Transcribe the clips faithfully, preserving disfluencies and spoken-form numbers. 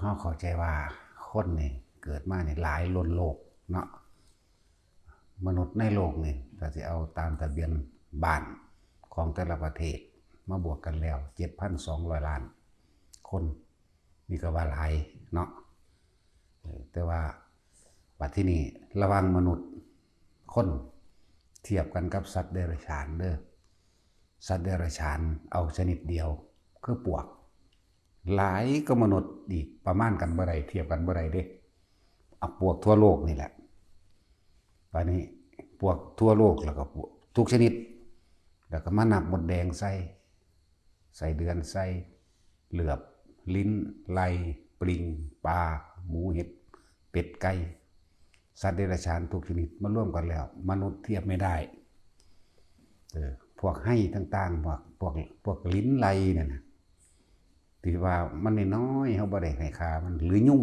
เราเข้าใจว่าคนนี่เกิดมานี่หลายล้นโลกเนาะ มนุษย์ในโลกนี่ ถ้าสิเอาตามทะเบียนบ้านของแต่ละประเทศมาบวกกันแล้ว เจ็ดพันสองร้อยล้านคน นี่ก็ว่าหลายเนาะ เออ แต่ว่าบัดที่นี่ระหว่างมนุษย์คนเทียบกันกับสัตว์เดรัจฉานเด้อ สัตว์เดรัจฉานเอาชนิดเดียว คือปวก หลายกว่ามนุษย์อีก ประมาณกันบ่ได้ เทียบกันบ่ได้เด้ เอาปวกทั่วโลกนี่แหละ บัดนี้ปวกทั่วโลกแล้วก็ปวกทุกชนิด แล้วก็มานับมดแดงใส่ ไส้เดือนใส่ เหลือบ ลิ้น ไล่ ปลิง ปลา หมู เห็ด เป็ด ไก่ สัตว์เดรัจฉานทุกชนิดมารวมกันแล้ว มนุษย์เทียบไม่ได้ เออ พวกไฮ่ต่างๆ พวก พวก พวกลิ้นไล่นั่นน่ะ ที่ว่ามันน้อยๆ เฮาบ่ได้ให้ค่ามัน หรือยุง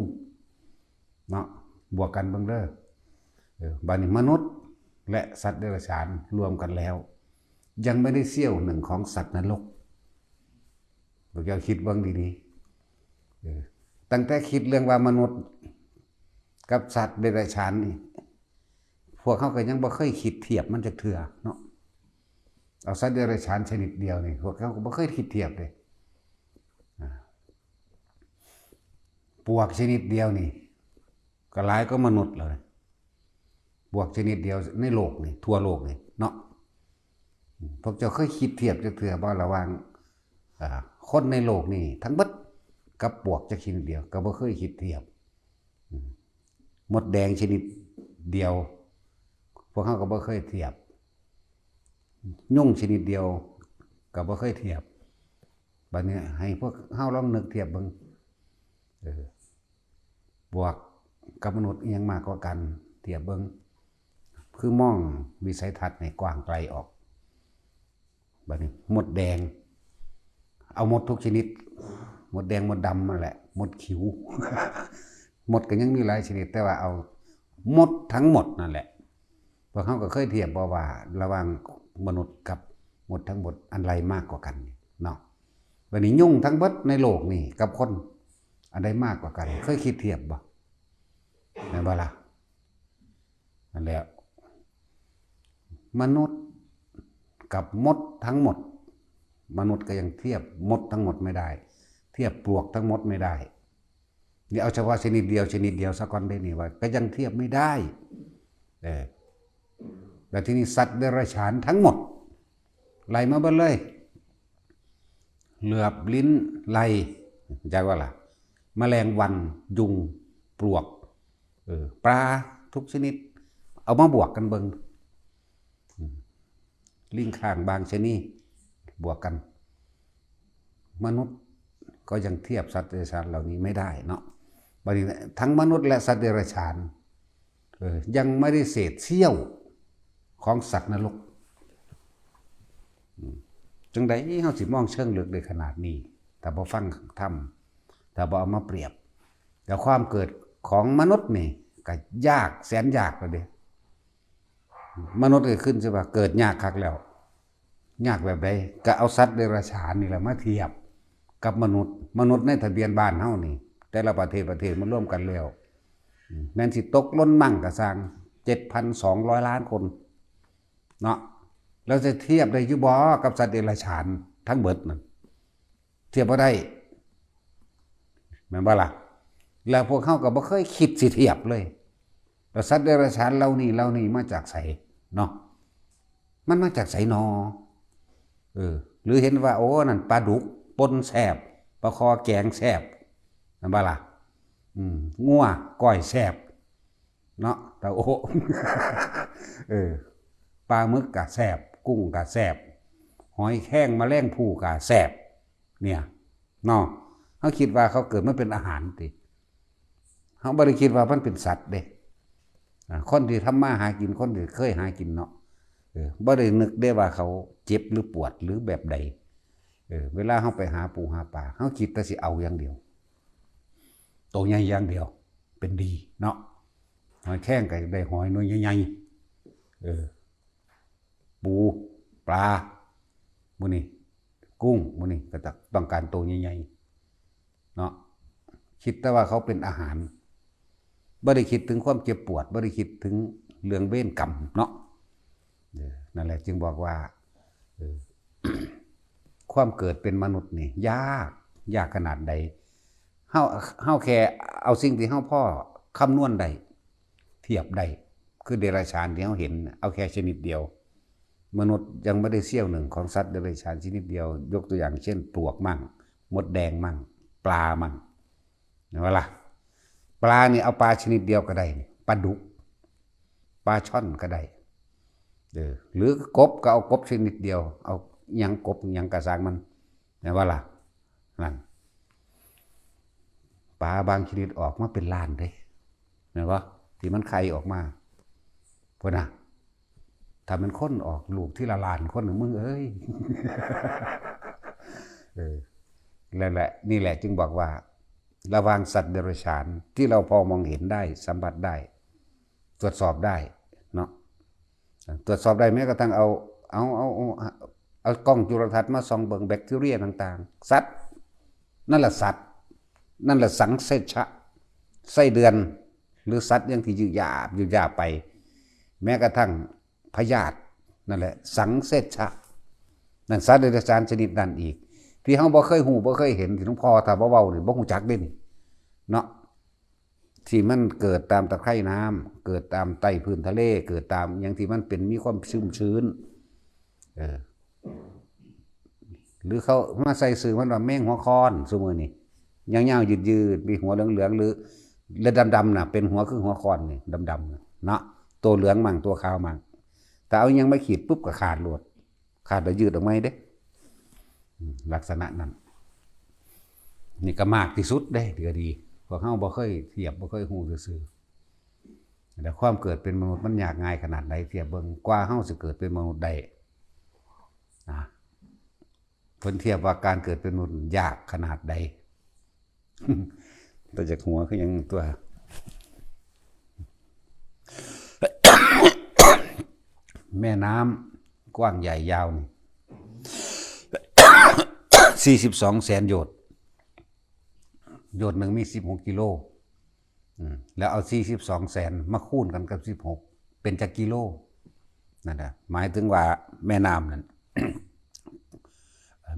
เนาะ บวกกันเบิ่งเด้อ เออ บัดนี้มนุษย์และสัตว์เดรัจฉานรวมกันแล้ว ยังไม่ได้เสี้ยวหนึ่งของสัตว์นรก พวกเจ้าคิดเบิ่งดีๆ เออ ตั้งแต่คิดเรื่องว่ามนุษย์กับสัตว์เดรัจฉานนี่ พวกเขาก็ยังบ่เคยคิดเทียบมันจักเทื่อเนาะ เอาสัตว์เดรัจฉานชนิดเดียวนี่ พวกเขาก็บ่เคยคิดเทียบเลย อ่า ปวกชนิดเดียวนี่ ก็หลายกว่ามนุษย์แล้วนะ ปวกชนิดเดียวในโลกนี่ ทั่วโลกนี่เนาะ พวกเจ้าเคยคิดเทียบจักเทื่อบ่ ระหว่าง อ่า คนในโลกนี่ทั้งเบิดกับปวกจักชนิดเดียว ก็บ่เคยคิดเทียบ อืม มดแดงชนิดเดียว พวกเขาก็บ่เคยเทียบ ยุงชนิดเดียวก็บ่เคยเทียบ บัดนี้ให้พวกเฮาลองนึกเทียบเบิ่ง เออ ปวกกับมนุษย์อิหยังมากกว่ากัน เทียบเบิ่ง คือมองวิสัยทัศน์ให้กว้างไกลออก บัดนี้มดแดง เอามดทุกชนิด มดแดงมดดำนั่นแหละ มดขิว มดก็ยังมีหลายชนิด แต่ว่าเอามดทั้งหมดนั่นแหละ พวกเขาก็เคยเทียบบ่ว่าระหว่างมนุษย์กับมดทั้งหมด อันใดมากกว่ากันเนาะ บัดนี้ยุงทั้งเบิดในโลกนี่กับคน อันใดมากกว่ากัน เคยคิดเทียบบ่ แม่นบ่ล่ะ นั่นแหละ มนุษย์กับมดทั้งหมด มนุษย์ก็ยังเทียบมดทั้งหมดไม่ได้ เทียบปลวกทั้งหมดไม่ได้ นี่เอาเฉพาะชนิดเดียว ชนิดเดียวซะก่อนได้นี่ว่า ก็ยังเทียบไม่ได้ เออ แล้วที่นี่สัตว์เดรัจฉานทั้งหมด ไล่มาเบิดเลย เหลือบ ลิ้น ไล่ จักว่าล่ะ แมลงวัน ยุง ปลวก เออ ปลาทุกชนิด เอามาบวกกันเบิ่ง อืม ลิงข้างบางชะนี บวกกัน มนุษย์ก็ยังเทียบสัตว์เดรัจฉานเหล่านี้ไม่ได้เนาะ บัดนี้ทั้งมนุษย์และสัตว์เดรัจฉาน เออ ยังไม่ได้เศษเสี้ยวของสัตว์นรก อืม จังใดเฮาสิมองเชิงลึกได้ขนาดนี้ ถ้าบ่ฟังธรรม ถ้าบ่เอามาเปรียบ แต่ความเกิดของมนุษย์นี่ก็ยากแสนยากเลยเด้ มนุษย์ก็ขึ้นสิว่าเกิดยากคักแล้ว ยากแบบใด ก็เอาสัตว์เดรัจฉานนี่แหละมาเทียบกับมนุษย์ มนุษย์ในทะเบียนบ้านเฮานี่ แต่ละประเทศประเทศมารวมกันแล้ว อืม แม่นสิตกหล่นมั่งก็ซ่าง เจ็ดพันสองร้อยล้านคน เนาะ แล้วจะเทียบได้อยู่บ่กับสัตว์เดรัจฉานทั้งเบิดนั่น เทียบบ่ได้ แม่นบ่ล่ะ แล้วพวกเขาก็บ่เคยคิดสิเทียบเลย แล้วสัตว์เดรัจฉานเหล่านี้ เหล่านี้มาจากไสเนาะ มันมาจากไสนอ เออ หรือเห็นว่า โอ้ นั่นปลาดุกป่นแซ่บ ปลาคอแกงแซ่บ แม่นบ่ล่ะ อืม งัวก้อยแซ่บ เนาะ ตาโอ้ เออ ปลาหมึกก็แซ่บ กุ้งก็แซ่บ หอยแครงแมลงภู่ก็แซ่บ เนี่ย เนาะ เขาคิดว่าเขาเกิดมาเป็นอาหารติ เขาบ่ได้คิดว่ามันเป็นสัตว์เด้ อ่า คนที่ทำมาหากิน คนที่เคยหากินเนาะ เออ บ่ได้นึกได้ว่าเขาเจ็บหรือปวดหรือแบบใด เออ เวลาเขาไปหาปูหาปลา เขาคิดแต่สิเอาอย่างเดียว โตใหญ่อย่างเดียว เป็นดีเนาะ หอยแครงก็ได้หอยหน่วยใหญ่ๆ เออ ปู ปลา หมู่นี้ กุ้ง หมู่นี้ก็จะต้องการโตใหญ่ๆ เนาะ คิดแต่ว่าเขาเป็นอาหาร บ่ได้คิดถึงความเจ็บปวด บ่ได้คิดถึงเรื่องเวรกรรมเนาะ เออ นั่นแหละจึงบอกว่า เออ ความเกิดเป็นมนุษย์นี่ยาก ยากขนาดใด เฮา เฮาแค่เอาสิ่งที่เฮาพอคำนวณได้ เทียบได้ คือเดรัจฉานที่เฮาเห็นน่ะ เอาแค่ชนิดเดียว มนุษย์ยังไม่ได้เสี้ยวหนึ่งของสัตว์เดรัจฉานชนิดเดียว ยกตัวอย่างเช่นปลวกมั่ง มดแดงมั่ง ปลามั่ง เห็นบ่ล่ะ ปลานี่เอาปลาชนิดเดียวก็ได้นี่ ปลาดุก ปลาช่อนก็ได้ เออ หรือกบก็เอากบชนิดเดียว เอาหยังกบหยังกะซ่างมัน เห็นบ่ล่ะ นั่น ปลาบางชนิดออกมาเป็นล้านเด้ เห็นบ่ ที่มันไข่ออกมา พุ้นน่ะ ถ้ามันคนออกลูกทีละล้านคนน่ะ มึงเอ้ย เออ แล้วแหละ นี่แหละจึงบอกว่า ระหว่างสัตว์เดรัจฉานที่เราพอมองเห็นได้ สัมผัสได้ ตรวจสอบได้เนาะ ตรวจสอบได้แม้กระทั่งเอา เอา เอา เอา เอากล้องจุลทรรศน์มาส่องเบิ่งแบคทีเรียต่างๆ สัตว์ นั่นแหละสัตว์ นั่นแหละสังเสชะ ไส้เดือน หรือสัตว์อย่างที่ยืดหยาบยืดหยาบไป แม้กระทั่งพยาธิ นั่นแหละ สังเสชะ นั่นสัตว์เดรัจฉานชนิดนั้นอีก ที่เฮาบ่เคยฮู้บ่เคยเห็น ที่หลวงพ่อถ้าบ่เว้านี่บ่ฮู้จักเด้นี่ เนาะ ที่มันเกิดตามตะไคร่น้ำ เกิดตามใต้พื้นทะเล เกิดตามหยังที่มันเป็นมีความชุ่มชื้น เออ หรือเขามาใส่ชื่อมันว่าแมงหัวคอน ซุมื้อนี้ ยาวๆ ยืดๆ มีหัวเหลืองๆ หรือ และดำๆ น่ะ เป็นหัวคือหัวคอนนี่ ดำๆ น่ะ เนาะ ตัวเหลืองมั่ง ตัวขาวมั่ง แต่เอาหยังมาขีดปุ๊บก็ขาดโลด ขาดแล้วยืดออกมาเด้ อืม ลักษณะนั้น นี่ก็มากที่สุดเด้ ก็ดี พวกเฮาบ่เคยเทียบ บ่เคยฮู้ซื่อๆ แล้วความเกิดเป็นมนุษย์มันยากง่ายขนาดใด เทียบเบิ่ง กว่าเฮาสิเกิดเป็นมนุษย์ได้ นะ เพิ่นเทียบว่าการเกิดเป็นมนุษย์ยากขนาดใด แต่จากหัวคือหยังตัว แม่น้ำกว้างใหญ่ยาวนี่ สี่สิบสองแสนโยชน์ โยชน์หนึ่งมีสิบหกกิโล อืม แล้วเอาสี่สิบสองแสนมาคูณกันกับสิบหก เป็นจักกิโล นั่นน่ะ หมายถึงว่าแม่น้ำนั่น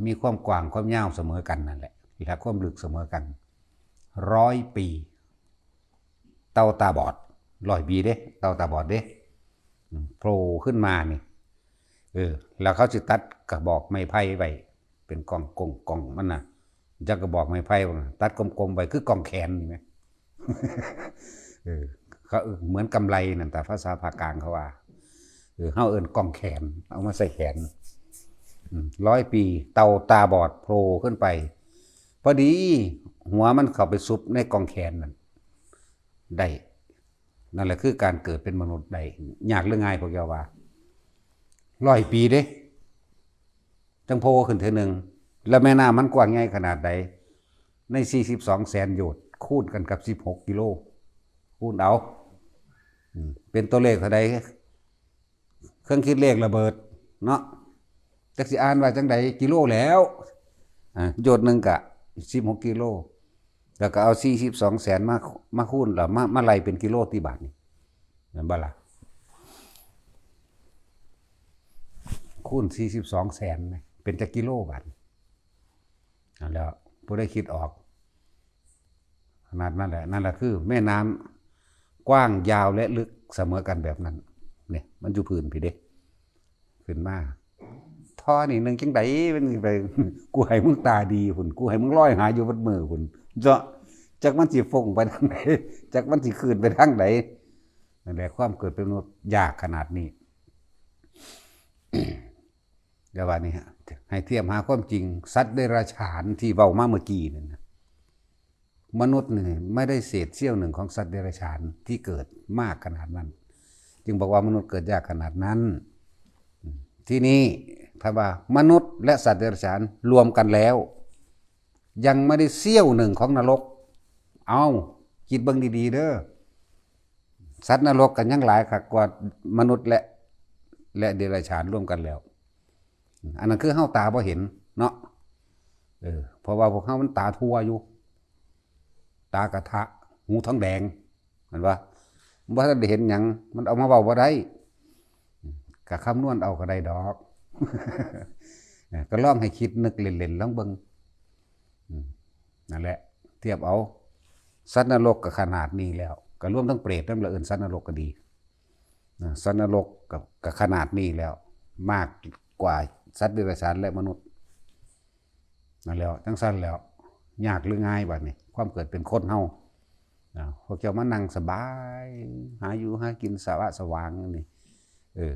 มีความกว้างความยาวเสมอกันนั่นแหละ และความลึกเสมอกัน ร้อยปี เต่าตาบอด ร้อยปีเด้ เต่าตาบอดเด้ อืม โผล่ขึ้นมานี่ เออ แล้วเขาสิตัดกระบอกไม้ไผ่ไว้ เป็นกองกงกองมันน่ะ จักกระบอกไม้ไผ่มันน่ะ ตัดกลมๆ ไว้คือกองแขนนี่ไหม เออ เขา เหมือนกำไลนั่น แต่ภาษาภาคกลางเขาว่า เออ เฮาเอิ้นกองแขน เอามาใส่แขน อืม ร้อยปี เต่าตาบอดโผล่ขึ้นไป พอดี หัวมันเข้าไปซุบในกองแขนนั่น ได้ นั่นแหละคือการเกิดเป็นมนุษย์ได้ ยากหรือง่ายพวกเจ้าว่า ร้อยปีเด้ จังโผล่ขึ้นเทื่อหนึ่ง แล้วแม่น้ำมันกว้างใหญ่ขนาดใด ในสี่สิบสองแสนโยชน์ คูณกันกับสิบหกกิโล คูณเอา อืม เป็นตัวเลขเท่าใด เครื่องคิดเลขระเบิดเนาะ จักสิอ่านว่าจังใด กิโลแล้ว อ่า โยชน์หนึ่งกะสิบหกกิโล แล้วก็เอาสี่สิบสองแสนมา มาคูณ แล้วมา มาไล่เป็นกิโลที่บาทนี่ แม่นบ่ล่ะ คูณสี่สิบสองแสนนะ เป็นจักกิโลบาทนี่ นั่นแหล้ว ผู้ใดคิดออก ขนาดนั้นแหละ นั่นแหละคือแม่น้ำกว้างยาวและลึกเสมอกันแบบนั้น เนี่ย มันอยู่พื้นพี้เด้ ขึ้นมา ท่อนี่หนึ่งจังใด มันไป กูให้มึงตาดีพุ้น กูให้มึงลอยหาอยู่เบิดมื้อพุ้น เจาะ จักมันสิฟงไปทางใด จักมันสิขึ้นไปทางใด นั่นแหละ ความเกิดเป็นมนุษย์ยากขนาดนี้ เดี๋ยวว่านี่ฮะ ให้เทียบหาความจริง สัตว์เดรัจฉานที่เว้ามาเมื่อกี้นั่นนะ มนุษย์นี่ไม่ได้เศษเสี้ยวหนึ่งของสัตว์เดรัจฉานที่เกิดมากขนาดนั้น จึงบอกว่ามนุษย์เกิดยากขนาดนั้น ทีนี้ถ้าว่ามนุษย์และสัตว์เดรัจฉานรวมกันแล้ว ยังไม่ได้เสี้ยวหนึ่งของนรก เอา คิดเบิ่งดีๆ เด้อ สัตว์นรกกันยังหลายคักกว่ามนุษย์และ และเดรัจฉานรวมกันแล้ว อันนั้นคือเฮาตาบ่เห็นเนาะ เออ เพราะว่าพวกเฮามันตาทั่วอยู่ ตากระทะ หูทองแดง เห็นปะ บ่ทันได้เห็นหยัง มันเอามาเว้าบ่ได้ ก็คำนวณเอาก็ได้ดอก เออ ก็ลองให้คิดนึกเล่นๆ ลองเบิ่ง อืม นั่นแหละ เทียบเอา สัตว์นรกก็ขนาดนี้แล้ว ก็รวมทั้งเปรตนำละ เอิ้นสัตว์นรกก็ดี นะ สัตว์นรกก็ ก็ขนาดนี้แล้ว มากกว่าสัตว์เดรัจฉานและมนุษย์ นั่นแหล้ว จั่งซั้นแล้ว ยากหรือง่ายบัดนี้ ความเกิดเป็นคนเฮา นะ พวกเจ้ามานั่งสบาย หาอยู่หากินสะวะสะหวางอยู่นี่ เออ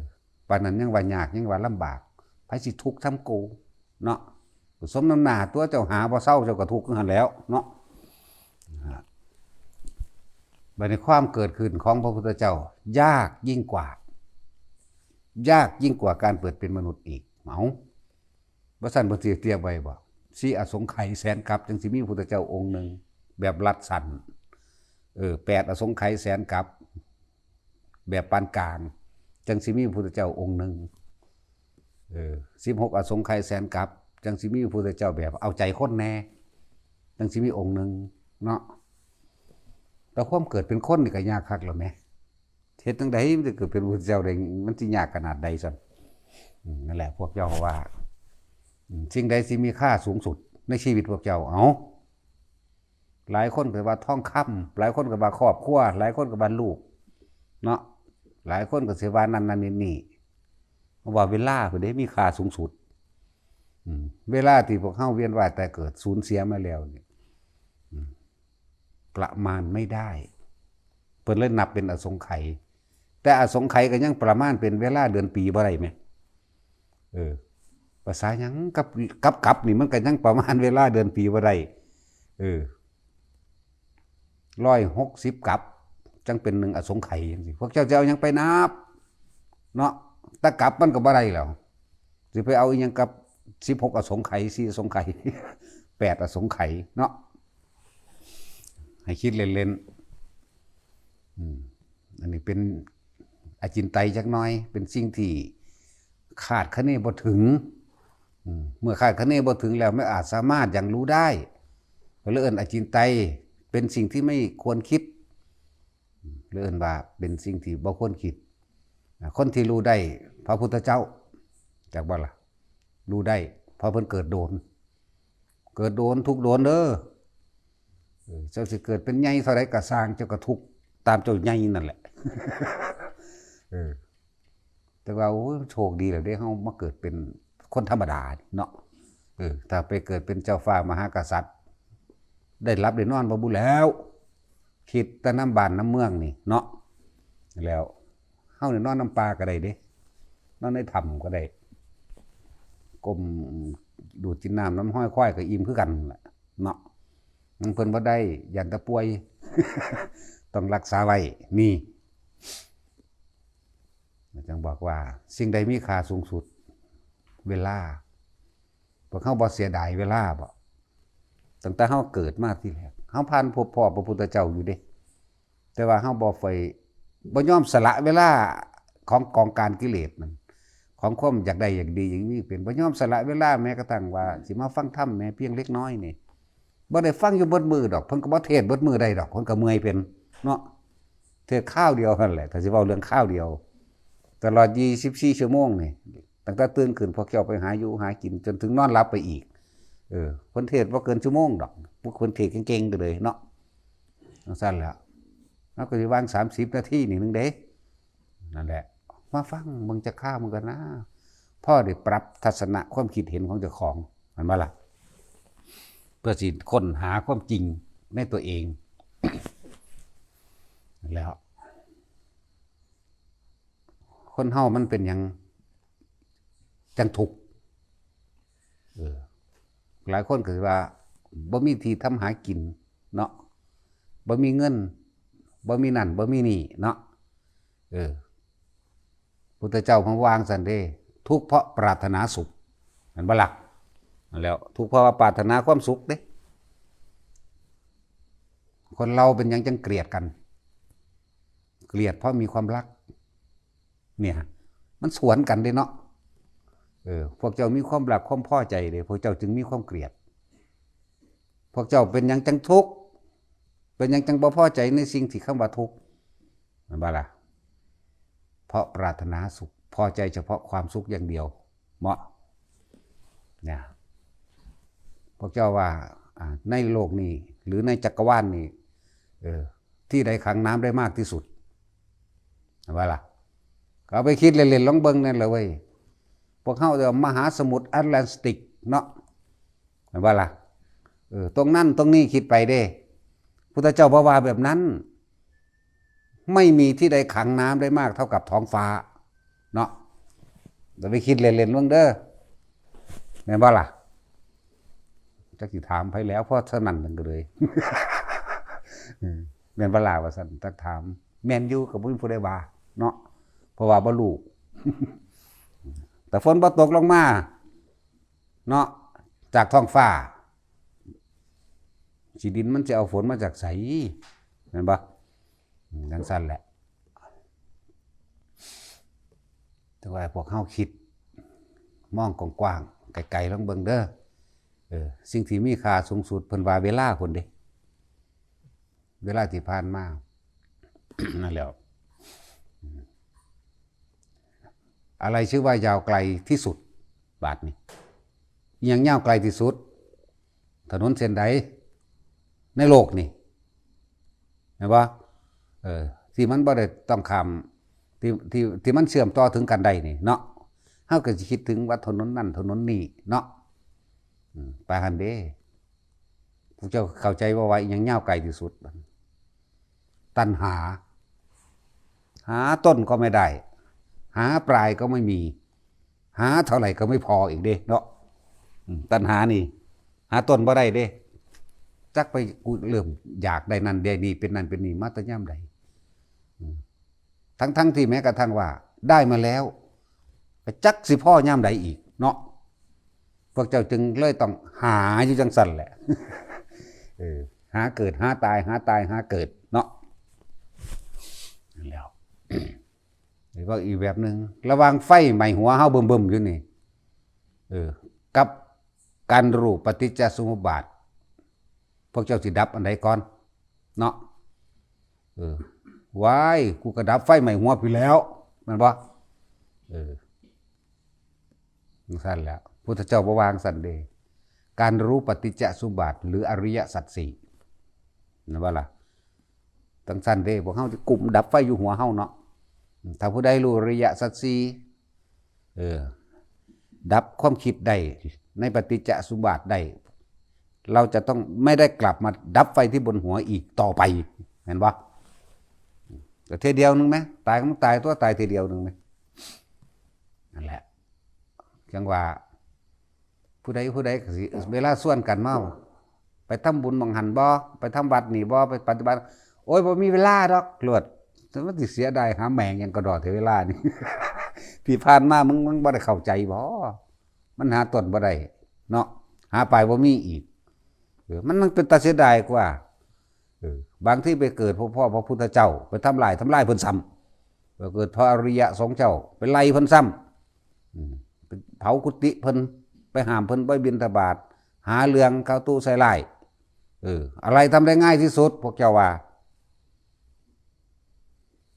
ปานนั้นยังว่ายาก ยังว่าลำบาก ไผสิทุกข์ส่ำกู เนาะ สมน้ำหน้าตัว เจ้าหาบ่เซา เจ้าก็ทุกข์อยู่หั่นแหล้วเนาะ นะ บัดนี้ความเกิดขึ้นของพระพุทธเจ้า ยากยิ่งกว่า ยากยิ่งกว่าการเกิดเป็นมนุษย์อีก เอ้า บ่ซั้นเพิ่นสิเตรียมไว้บ่ สี่อสงไขยแสนกัป จั่งสิมีพุทธเจ้าองค์หนึ่ง แบบรัดสั้น เออ แปดอสงไขยแสนกัป แบบปานกลาง จั่งสิมีพุทธเจ้าองค์หนึ่ง เออ สิบหกอสงไขยแสนกัป จั่งสิมีพุทธเจ้าแบบเอาใจคนแน่ จั่งสิมีองค์หนึ่งเนาะ แต่ความเกิดเป็นคนนี่ก็ยากคักแล้วแหม เฮ็ดจั่งใดมันจะเกิดเป็นพุทธเจ้าได้ มันสิยากขนาดใดซั่น อืม นั่นแหละ พวกเจ้าว่า อืม สิ่งใดสิมีค่าสูงสุดในชีวิตพวกเจ้า เอ้า หลายคนก็ว่าทองคำ หลายคนก็ว่าครอบครัว หลายคนก็ว่าลูก เนาะ หลายคนก็สิว่านั่นนั่นนี่นี่ เพราะว่าเวลาพุ้นเด้มีค่าสูงสุด อืม เวลาที่พวกเฮาเวียนว่ายตายเกิดสูญเสียมาแล้วนี่ อืม ประมาณไม่ได้ เพิ่นเลยนับเป็นอสงไขย แต่อสงไขยก็ยังประมาณเป็นเวลาเดือนปีบ่ได้แหม เออ ภาษาหยังกับ กับ กับนี่มันก็ยังประมาณเวลาเดือนปีบ่ได้ เออ ร้อยหกสิบกับ จั่งเป็นหนึ่งอสงไขยจั่งซี้ พวกเจ้าจะเอาหยังไปนับ เนาะ แต่กับมันก็บ่ได้แล้ว สิไปเอาอีหยังกับสิบหกอสงไขย สี่อสงไขย แปดอสงไขยเนาะ ให้คิดเล่นๆ อืม อันนี้เป็นอจินไตยจักหน่อย เป็นสิ่งที่คาดคะเนบ่ถึง อืม เมื่อคาดคะเนบ่ถึงแล้ว ไม่อาจสามารถอย่างรู้ได้ ก็เลยเอิ้นอจินไตย เป็นสิ่งที่ไม่ควรคิด อืม เลยเอิ้นว่าเป็นสิ่งที่บ่ควรคิด อ่า คนที่รู้ได้ พระพุทธเจ้า จักบ่ล่ะ รู้ได้ เพราะเพิ่นเกิดโดน เกิดโดน ทุกข์โดนเด้อ เออ เจ้าสิเกิดเป็นใหญ่เท่าใดก็ซ่าง เจ้าก็ทุกข์ตามเจ้าใหญ่นั่นแหละ เออ แต่ว่า โอ้ย โชคดีแล้วเด้ เฮามาเกิดเป็นคนธรรมดานี่เนาะ เออ ถ้าไปเกิดเป็นเจ้าฟ้ามหากษัตริย์ ได้หลับได้นอนบ่บุแล้ว คิดแต่นำบ้านนำเมืองนี่เนาะ แล้วเฮานี่นอนนำป่าก็ได้เด้ นอนในถ้ำก็ได้ ก้มดูดกินน้ำนำห้อยควายก็อิ่มคือกันล่ะเนาะ มันเพิ่นบ่ได้ ย้านแต่ป่วย ต้องรักษาไว้ นี่ จั่งบอกว่าสิ่งใดมีค่าสูงสุด เวลา พวกเฮาบ่เสียดายเวลาบ่ ตั้งแต่เฮาเกิดมาทีแรก เฮาผ่านพบพ้อพระพุทธเจ้าอยู่เด้ แต่ว่าเฮาบ่ใฝ่ บ่ยอมสละเวลาของกองการกิเลสนั่น ของความอยากได้อยากดีอยากมีเป็น บ่ยอมสละเวลาแม้กระทั่งว่าสิมาฟังธรรมแม้เพียงเล็กน้อยนี่ บ่ได้ฟังอยู่เบิดมื้อดอก เพิ่นก็บ่เทศน์เบิดมื้อได้ดอก เพิ่นก็เมื่อยเป็นเนาะ เทศน์คราวเดียวนั่นแหละ ถ้าสิเว้าเรื่องคราวเดียว ตลอดยี่สิบสี่ชั่วโมงนี่ ตั้งแต่ตื่นขึ้นพวกเจ้าไปหาอยู่หากินจนถึงนอนหลับไปอีก เออ เพิ่นเทศน์บ่เกินชั่วโมงดอก พวกเพิ่นเทศน์เก่งๆ ก็เลยเนาะ จั่งซั้นแหละ เฮาก็สิวางสามสิบนาทีนี่หนึ่งเด้ นั่นแหละ มาฟังเบิ่งจักคราวมันก็นะ พอได้ปรับทัศนะความคิดเห็นของเจ้าของ แม่นบ่ล่ะ เพื่อสิค้นหาความจริงในตัวเอง แล้ว คนเฮามันเป็นหยังจั่งทุกข์ เออ หลายคนก็สิว่า บ่มีที่ทำหากินเนาะ บ่มีเงิน บ่มีนั่น บ่มีนี่เนาะ เออ พุทธเจ้าเพิ่นวางซั่นเด้ ทุกข์เพราะปรารถนาสุข แม่นบ่ล่ะ นั่นแหล้ว ทุกข์เพราะว่าปรารถนาความสุขเด้ คนเราเป็นหยังจั่งเกลียดกัน เกลียดเพราะมีความรัก เนี่ย มันสวนกันเด้เนาะ เออ พวกเจ้ามีความรักความพอใจเด้ พวกเจ้าจึงมีความเกลียด พวกเจ้าเป็นหยังจั่งทุกข์ เป็นหยังจังบ่พอใจในสิ่งที่คำว่าทุกข์ แม่นบ่ล่ะ? เพราะปรารถนาสุข พอใจเฉพาะความสุขอย่างเดียว เหมาะ เนี่ย พวกเจ้าว่า อ่า ในโลกนี้ หรือในจักรวาลนี้ เออ ที่ใดขังน้ำได้มากที่สุด แม่นบ่ล่ะ? ก็เอาไปคิดเล่นๆ ลองเบิ่งนั่นแหละเว้ย พวกเฮาเรียกว่ามหาสมุทรแอตแลนติกเนาะ แม่นบ่ล่ะ? เออ ตรงนั้นตรงนี้คิดไปเด้ พุทธเจ้าบ่ว่าแบบนั้น ไม่มีที่ใดขังน้ำได้มากเท่ากับท้องฟ้า เนาะ เดี๋ยวไปคิดเล่นๆ เบิ่งเด้อ แม่นบ่ล่ะ? จักสิถามไผแล้ว เพราะฉะนั้นนั่นก็เลย อืม แม่นบ่ล่ะว่าซั่น จักถาม แม่นอยู่ก็บ่มีผู้ใดว่า เนาะ เพราะว่าบ่รู้ แต่ฝนบ่ตกลงมา เนาะ จากท้องฟ้า สิดินมันสิเอาฝนมาจากไส แม่นบ่? อืม จั่งซั้นแหละ แต่ว่าพวกเฮาคิด มองกว้างๆ ไกลๆ ลองเบิ่งเด้อ เออ สิ่งที่มีค่าสูงสุดเพิ่นว่าเวลาพุ้นเด้ เวลาที่ผ่านมา นั่นแหล้ว อะไรชื่อว่ายาวไกลที่สุด บาดนี้ อิหยังยาวไกลที่สุด ถนนเส้นใด ในโลกนี่ แม่นบ่? เออ ที่มันบ่ได้ต้องข้าม ที่ ที่ ที่มันเชื่อมต่อถึงกันได้นี่เนาะ เฮาก็สิคิดถึงว่าถนนนั่นถนนนี่เนาะ อืม ไปหั่นเด้ พวกเจ้าเข้าใจบ่ว่าอิหยังยาวไกลที่สุด? ตัณหา หาต้นก็ไม่ได้ หาปลายก็ไม่มี หาเท่าไหร่ก็ไม่พออีกเด้เนาะ อืม ตัณหานี่ หาต้นบ่ได้เด้ จักไปกูเริ่มอยากได้นั่นได้นี่ เป็นนั่นเป็นนี่มาแต่ยามใด อืม ทั้งๆ ที่แม้กระทั่งว่าได้มาแล้ว ก็จักสิพ้อยามใดอีกเนาะ พวกเจ้าจึงเลยต้องหาอยู่จั่งซั้นแหละ เออ หาเกิดหาตาย หาตายหาเกิดเนาะ แล้ว แล้วก็อีกแบบหนึ่ง ระหว่างไฟไหม้หัวเฮาบึ้มๆ อยู่นี่ เออ กับการรู้ปฏิจจสมุปบาท พวกเจ้าสิดับอันใดก่อน เนาะ เออ ว้าย กูก็ดับไฟไหม้หัวพี้แหล้ว แม่นบ่? เออ จั่งซั้นแหละ พุทธเจ้าบ่ว่าจั่งซั้นเด้ การรู้ปฏิจจสมุปบาท หรืออริยสัจสี่ แม่นบ่ล่ะ? จั่งซั้นเด้ พวกเฮาสิกุมดับไฟอยู่หัวเฮาเนาะ ถ้าผู้ใดรู้อริยสัจสี่ เออ ดับความคิดได้ ในปฏิจจสมุปบาทได้ เราจะต้องไม่ได้กลับมาดับไฟที่บนหัวอีกต่อไป แม่นบ่? ก็เทื่อเดียวหนึ่งไหม ตายก็มันตายตัว ตายเทื่อเดียวหนึ่งไหม นั่นแหละ จั่งว่า ผู้ใดผู้ใดก็สิ เวลาชวนกันมา ไปทำบุญหม่องหั่นบ่ ไปทำวัดนี่บ่ ไปปฏิบัติ โอ้ย บ่มีเวลาดอก โลด มันสิเสียดายหาแม่งหยังกะด้อแท้เวลานี่ ที่ผ่านมามึง มึงบ่ได้เข้าใจบ่ มันหาต้นบ่ได้เนาะ หาปลายบ่มีอีก เออ มัน มันเป็นตาเสียดายกว่า เออ บางทีไปเกิดพ่อ พ่อพระพุทธเจ้า ไปทำลาย ทำลายเพิ่นซ้ำ ไปเกิดพระอริยะสงฆ์เจ้า ไปไล่เพิ่นซ้ำ อืม ไปเผากุฏิเพิ่น ไปห้ามเพิ่นบ่บิณฑบาต หาเรื่องเข้าตู้ใส่ร้าย เออ อะไรทำได้ง่ายที่สุด พวกเจ้าว่า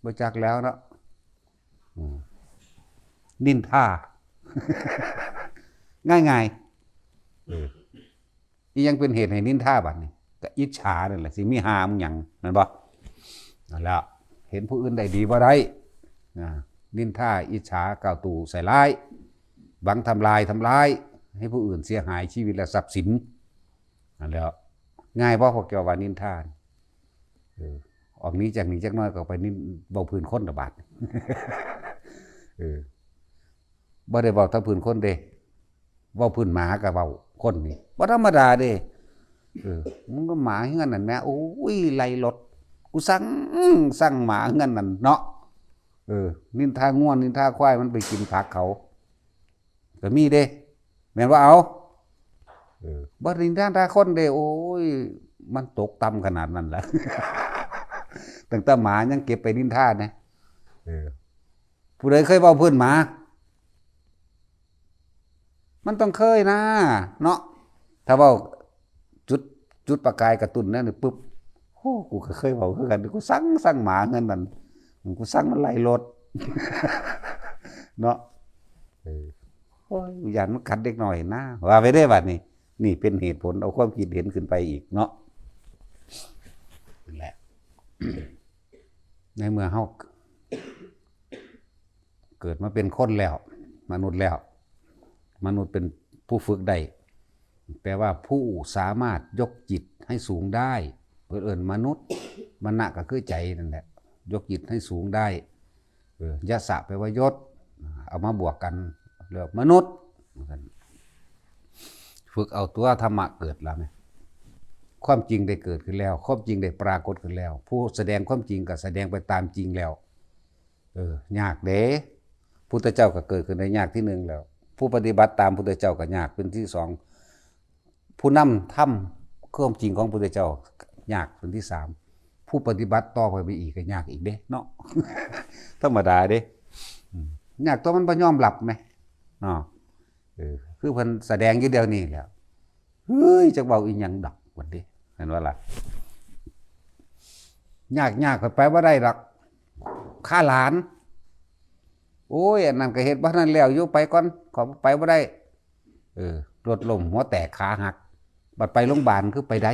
บ่จักแล้วเนาะ อืม นินทา ง่ายๆ เออ อิหยังเป็นเหตุให้นินทาบัดนี้ ก็อิจฉานั่นแหละ สิมีหามึงหยัง แม่นบ่? นั่นแหละ เห็นผู้อื่นได้ดีบ่ได้ นะ นินทา อิจฉา กล่าวตู่ใส่ร้าย หวังทำลาย ทำร้าย ให้ผู้อื่นเสียหายชีวิตและทรัพย์สิน นั่นแหละ ง่ายบ่พวกเจ้าว่านินทานี่ เออ ออกหนีจากนี่จักหน่อยก็ไปนิน เว้าพื้นคนละบาด เออ บ่ได้เว้าแต่พื้นคนเด้ เว้าพื้นหมาก็เว้า คนนี่บ่ธรรมดาเด้ เออ มึงก็หมาเฮือนนั่นแหม โอ้ย ไล่รถ กูสั่ง สั่งหมาเฮือนนั่นเนาะ เออ นินทางัว นินทาควาย มันไปกินผักเขา ก็มีเด้ แม่นบ่เอา เออ บ่นินทาคนเด้ โอ้ย มันตกต่ำขนาดนั้นล่ะ ตั้งแต่หมายังเก็บไปนินทานะ เออ ผู้ใดเคยเว้าพื้นหมา มันต้องเคยนะ เนาะ ถ้าเว้าจุด จุดประกายกระตุ้นนั่นนี่ปุ๊บ อ้ กูก็เคยเว้าคือกัน กูสั่ง สั่งหมาเฮือนนั่น กูสั่งมันไล่รถ เนาะ เออ โอ้ย กูย้านมันกัดเด็กน้อยนะ ว่าไปเด้บัดนี้ นี่เป็นเหตุผล เอาความคิดเห็นขึ้นไปอีกเนาะ นั่นแหละ ในเมื่อเฮา เกิดมาเป็นคนแล้ว มนุษย์แล้ว มนุษย์เป็นผู้ฝึกได้ แปลว่าผู้สามารถยกจิตให้สูงได้ เพิ่นเอิ้นมนุษย์ มณะก็คือใจนั่นแหละ ยกจิตให้สูงได้ เออ ยะสะ แปลว่ายศ เอามาบวกกัน เรียกมนุษย์ ฝึกเอาตัวธรรมะเกิดแล้วเนี่ย ความจริงได้เกิดขึ้นแล้ว ความจริงได้ปรากฏขึ้นแล้ว ผู้แสดงความจริงก็แสดงไปตามจริงแล้ว เออ ยากเด้ พุทธเจ้าก็เกิดขึ้นได้ยากที่หนึ่งแล้ว ผู้ปฏิบัติตามพุทธเจ้าก็ยากเป็นที่สอง ผู้นำธรรมความจริงของพุทธเจ้ายากเป็นที่สาม ผู้ปฏิบัติต่อไปอีกก็ยากอีกเด้เนาะ ธรรมดาเด้ อืม ยากตัวมันบ่ยอมรับไหม เนาะ เออ คือเพิ่นแสดงอยู่เดี๋ยวนี้แหล้ว เฮ้ย จักเว้าอีหยังดอก บัดนี้ เห็นบ่ล่ะ ยาก ยาก ข้อยไปบ่ได้ดอก คาหลาน โอ้ย อันนั้นก็เฮ็ดบ่ทันแล้วอยู่ ไปก่อน ข้อยไปบ่ได้ เออ รถล้ม หัวแตก ขาหัก บัดไปโรงบาลคือไปได้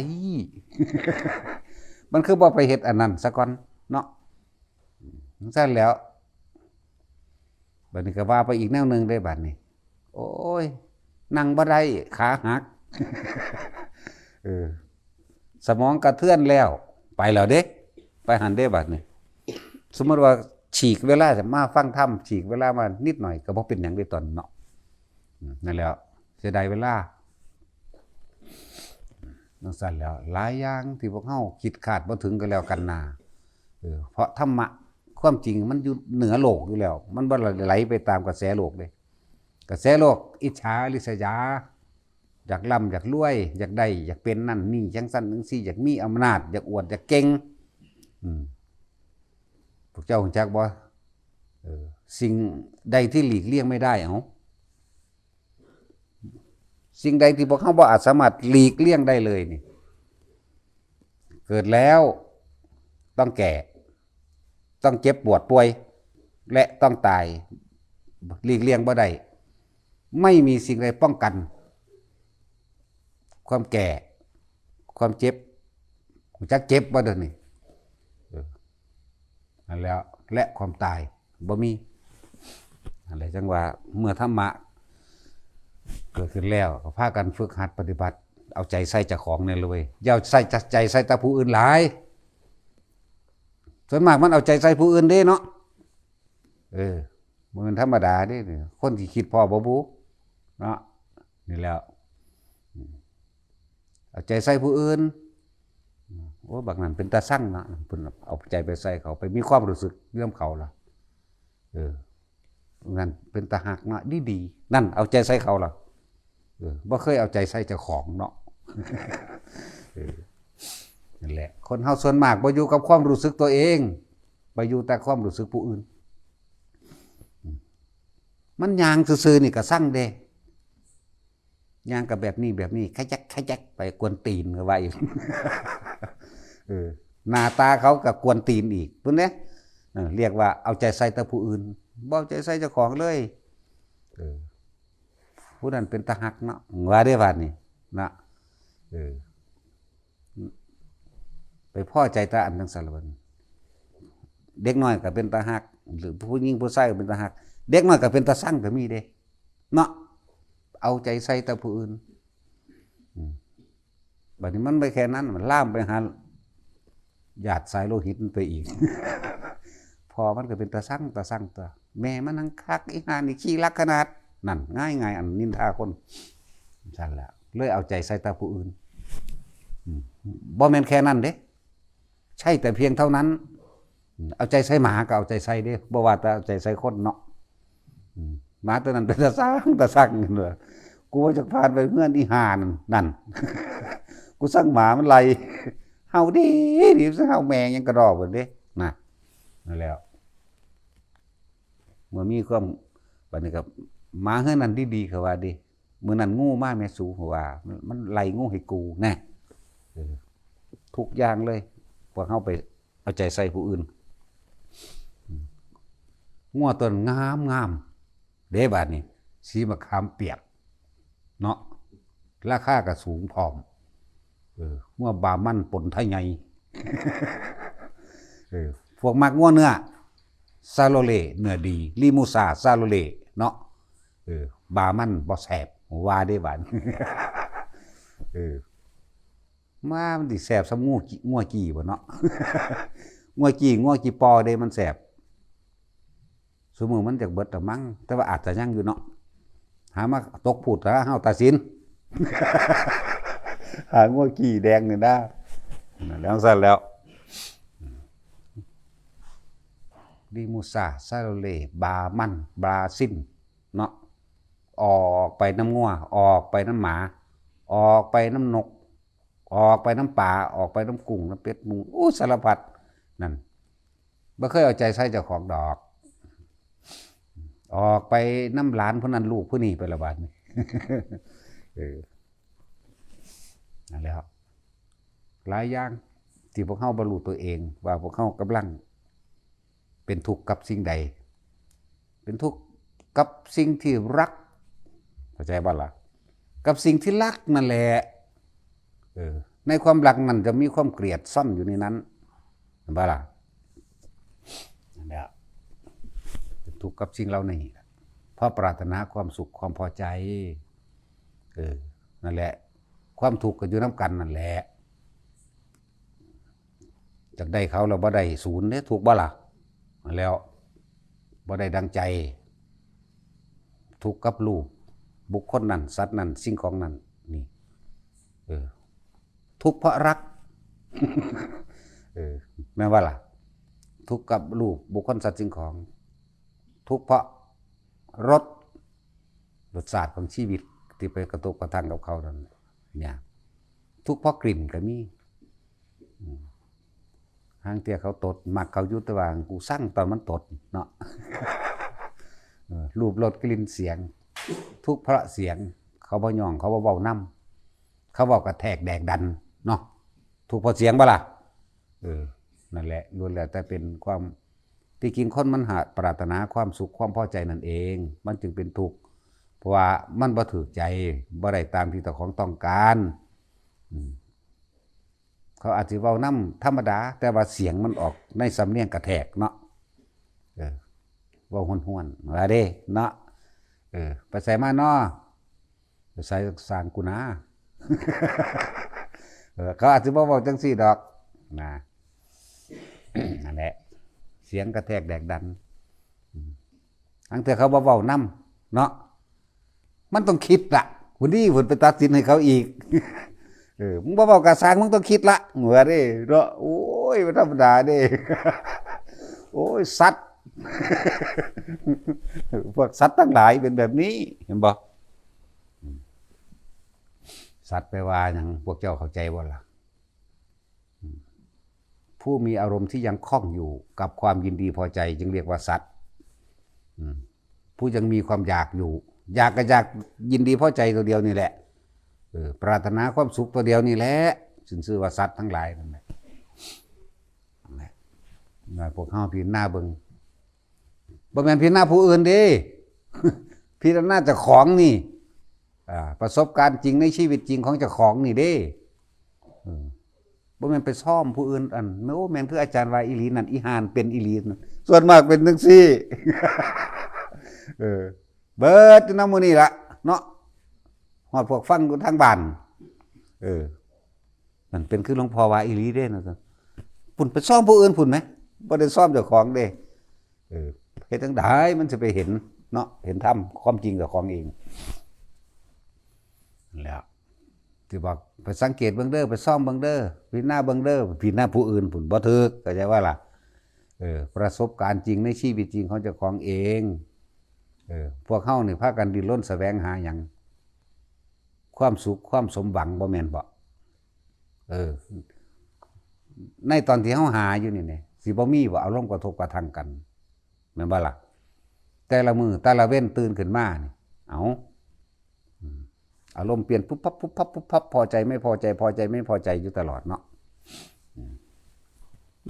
มันคือบ่ไปเฮ็ดอันนั้นซะก่อน เนาะ จั่งซั้นแหล้ว บัดนี้ก็ว่าไปอีกแนวหนึ่งเด้บัดนี้ โอ้ย นั่งบ่ได้ ขาหัก เออ สมองกระเทือนแล้ว ไปแล้วเด้ ไปหั้นเด้บัดนี้ สมมุติว่าฉีกเวลาจะมาฟังธรรม ฉีกเวลามานิดหน่อยก็บ่เป็นหยังเด้ตอนเนาะ อืม นั่นแหละ เสียดายเวลา จั่งซั้นแหล้ว หลายอย่างที่พวกเฮาคิดคาดบ่ถึงก็แล้วกันนา เออ เพราะธรรมะ ความจริงมันอยู่เหนือโลกอยู่แล้ว มันบ่ไหลไปตามกระแสโลกเด้ กระแสโลก อิจฉาริษยา อยากร่ำอยากรวย อยากได้ อยากเป็นนั่นนี่ จั่งซั้นจั่งซี้ อยากมีอำนาจ อยากอวด อยากเก่ง อืม พวกเจ้ารู้จักบ่ เออ สิ่งใดที่หลีกเลี่ยงไม่ได้ เอ้า สิ่งใดที่พวกเฮาบ่อาจสามารถหลีกเลี่ยงได้เลยนี่ เกิดแล้วต้องแก่ ต้องเจ็บปวดป่วย และต้องตาย หลีกเลี่ยงบ่ได้ ไม่มีสิ่งใดป้องกัน ความแก่ ความเจ็บ รู้จักเจ็บบ่เดี๋ยวนี้ เออ นั่นแหล้ว และความตาย บ่มี นั่นแหละ จั่งว่าเมื่อธรรมะเกิดขึ้นแล้ว ก็พากันฝึกหัดปฏิบัติ เอาใจใส่เจ้าของแหน่เลย อย่าใส่ใจใส่แต่ผู้อื่นหลาย ส่วนมากมันเอาใจใส่ผู้อื่นเด้เนาะ เออ บ่แม่นธรรมดาเด้ คนที่คิดพ้อบ่บุ เนาะ นี่แหล้ว อืม เอาใจใส่ผู้อื่น โอ้ บักนั้นเป็นตาซังเนาะ เพิ่นเอาใจไปใส่เขา ไปมีความรู้สึกนำเขาล่ะ เออ นั่นเป็นตาฮักเนาะ ดีๆ นั่นเอาใจใส่เขาล่ะ เออ บ่เคยเอาใจใส่เจ้าของเนาะ เออ นั่นแหละ คนเฮาส่วนมากบ่อยู่กับความรู้สึกตัวเอง ไปอยู่แต่ความรู้สึกผู้อื่น อืม มันย่างซื่อๆนี่ก็ซังเด้ ย่างก็แบบนี้แบบนี้ ขยักขยักไปกวนตีนก็ว่าอีก เออ หน้าตาเขาก็กวนตีนอีก พุ้นเด้ เออ เรียกว่าเอาใจใส่แต่ผู้อื่น บ่เอาใจใส่เจ้าของเลย เออ ผู้นั้นเป็นตาฮักเนาะ ว่าได้บาดนี้ นะ เออ ไปพ้อใจแต่อันจั่งซั้นละบัดนี้ เด็กน้อยก็เป็นตาฮัก หรือผู้หญิงผู้ชายก็เป็นตาฮัก เด็กน้อยก็เป็นตาซังก็มีเด้ เนาะ เอาใจใส่แต่ผู้อื่น อืม บัดนี้มันบ่แค่นั้น มันลามไปหาญาติสายโลหิตมันไปอีก พ่อมันก็เป็นตาซัง ตาซังตัว แม่มันหังคัก อีห่านี่ขี้รักขนาด นั่น ง่ายๆ อันนินทาคน ซั่นแหละ เลยเอาใจใส่แต่ผู้อื่น อืม บ่แม่นแค่นั้นเด้ ใช่แต่เพียงเท่านั้น อืม เอาใจใส่หมาก็เอาใจใส่เด้ บ่ว่าแต่เอาใจใส่คนเนาะ อืม หมาตัวนั้นเป็นตาซัง ตาซัง เด้อ กูว่าจักผ่านไปเฮือนอีห่านั่น นั่น กูซังหมามันไล่ เห่าดีดี ซังเห่าแม่งยังกระดอกเบิดเด้ นะ นั่นแหล้ว เมื่อมีความ บัดนี้ก็ หมาเฮือนนั้นดีๆ เขาว่าเด้ มื้อนั้นงูมาแม่สู เขาว่า มัน มันไล่งูให้กู แน่ เออ ทุกอย่างเลย พวกเฮาไปเอาใจใส่ผู้อื่น งัวตัวนั้นงามงามเด้ บาดนี้ สีมะขามเปียก เนาะ ราคาก็สูงพร้อม เออ งัวบามันปนไทยใหญ่ เออ พวกมักงัวเนื้อ ซาโลเล่ เนื้อดี ลีมูซ่า ซาโลเล่ เนาะ เออ บามันบ่แซ่บ ว่าเด้ บาด เออ มามันสิแซ่บส่ำงัวกี้ งัวกี้บ่เนาะ งัวกี้ งัวกี้ปอเด้ มันแซ่บ ซุมื้อมันจักเบิดละมั้ง แต่ว่าอาจจะยังอยู่เนาะ หามาตกพูดละ เฮาตัดสิน หางัวกี้แดงนี่นะ แล้วซั่นแล้ว ลีมูซ่า ซาโลเล่ บามัน บราซิล เนาะ ออกไปนำงัว ออกไปนำหมา ออกไปนำนก ออกไปนำปลา ออกไปนำกุ้ง นำเป็ด หมู อู้ สารพัด นั่น บ่เคยเอาใจใส่เจ้าของดอก ออกไปนำหลานผู้นั้นลูกผู้นี้ไปละบาดนี้ เออ นั่นแหละครับ หลายอย่างที่พวกเฮาบ่รู้ตัวเอง ว่าพวกเฮากำลังเป็นทุกข์กับสิ่งใด เป็นทุกข์กับสิ่งที่รัก เข้าใจบ่ล่ะ กับสิ่งที่รักนั่นแหละ เออ ในความรักนั่นจะมีความเกลียดซ่อนอยู่ในนั้น เห็นบ่ล่ะ นั่นแหละ เป็นทุกข์กับสิ่งเหล่านี้ เพราะปรารถนาความสุขความพอใจ เออ นั่นแหละ ความทุกข์ก็อยู่นำกันนั่นแหละ อยากได้เขาแล้วบ่ได้ ศูนย์เด้ ทุกข์บ่ล่ะ นั่นแล้ว บ่ได้ดังใจ ทุกข์กับรูป บุคคลนั้น สัตว์นั้น สิ่งของนั้น นี่ เออ ทุกข์เพราะรัก เออ แม่นบ่ล่ะ ทุกข์กับรูป บุคคล สัตว์ สิ่งของ ทุกข์เพราะรส รสชาติของชีวิตที่ไปกระทบกระทั่งกับเขานั่น เนี่ย ทุกข์เพราะกลิ่นก็มี อืม ห่างเทื่อเขาตด มักเขาอยู่ แต่ว่ากูซังตอนมันตดเนาะ เออ รูป รส กลิ่น เสียง ทุกข์เพราะเสียง เขาบ่ย่อง เขาบ่เว้านำ เขาเว้ากระแทกแดกดันเนาะ ทุกข์เพราะเสียงบ่ล่ะ เออ นั่นแหละ ล้วนแล้วแต่เป็นความ ที่จริงคนมันหาปรารถนาความสุขความพอใจนั่นเอง มันจึงเป็นทุกข์ เพราะว่ามันบ่ถูกใจ บ่ได้ตามที่เจ้าของต้องการ อืม เขาอาจสิเว้านำธรรมดา แต่ว่าเสียงมันออกในสำเนียงกระแทกเนาะ เออ เว้าห้วนๆ ว่าเด้ เนาะ เออ ไปไสมาน้อ ไปไส สร้างกูนา เออ เขาอาจสิบ่เว้าจังซี่ดอก นะ นั่นแหละ เสียงกระแทกแดกดัน อืม ห่างเทื่อเขาบ่เว้านำ เนาะ มันต้องคิดละ ผู้นี้เพิ่นไปตัดสินให้เขาอีก เออ มึงบ่เว้ากะซ่าง มึงต้องคิดละ ว่าเด้ เนาะ โอ้ย บ่ธรรมดาเด้ โอ้ย สัตว์ พวกสัตว์ทั้งหลายเป็นแบบนี้ เห็นบ่ สัตว์แปลว่าหยัง พวกเจ้าเข้าใจบ่ล่ะ ผู้มีอารมณ์ที่ยังคล่องอยู่กับความยินดีพอใจจึงเรียกว่าสัตว์ อืม ผู้ยังมีความอยากอยู่ อยากก็อยากยินดีพอใจตัวเดียวนี่แหละ เออ ปรารถนาความสุขตัวเดียวนี่แหละ ซึ่งชื่อว่าสัตว์ทั้งหลายนั่นแหละ นั่นแหละ พวกเฮาพิจารณาเบิ่ง บ่แม่นพิจารณาผู้อื่นเด้ พิจารณาเจ้าของนี่ อ่า ประสบการณ์จริงในชีวิตจริงของเจ้าของนี่เด้ เออ บ่แม่นไปซ่อมผู้อื่น อัน โอ้ แม่นคืออาจารย์ว่าอีหลีนั่น อีห่านเป็นอีหลีนั่น ส่วนมากเป็นจังซี่ เออ เบิดอยู่นำหมู่นี่ละ เนาะ ฮอดพวกฟังอยู่ทางบ้าน เออ นั่นเป็นคือหลวงพ่อว่าอีหลีเด้ นั่นซั่น พุ่นไปซ่อมผู้อื่นพุ่นแหม บ่ได้ซ่อมเจ้าของเด้ เออ เฮ็ดจั่งใดมันสิไปเห็นเนาะ เห็นธรรมความจริงเจ้าของเอง นั่นแหละ ที่บอกไปสังเกตเบิ่งเด้อ ไปซ่อมเบิ่งเด้อ พิจารณาเบิ่งเด้อ พิจารณาผู้อื่นพุ่นบ่ถูก เข้าใจว่าล่ะ เออ ประสบการณ์จริงในชีวิตจริงของเจ้าของเอง เออ พวกเฮานี่พากันดิ้นรนแสวงหาหยัง ความสุข ความสมหวัง บ่แม่นบ่ เออ ในตอนที่เฮาหาอยู่นี่เนี่ย สิบ่มีบ่อารมณ์กระทบกระทั่งกัน แม่นบ่ล่ะ แต่ละมื้อแต่ละเว็นตื่นขึ้นมานี่ เอ้า อืม อารมณ์เปลี่ยนปุ๊บปั๊บปุ๊บปั๊บปุ๊บปั๊บ พอใจไม่พอใจ พอใจไม่พอใจอยู่ตลอดเนาะ อืม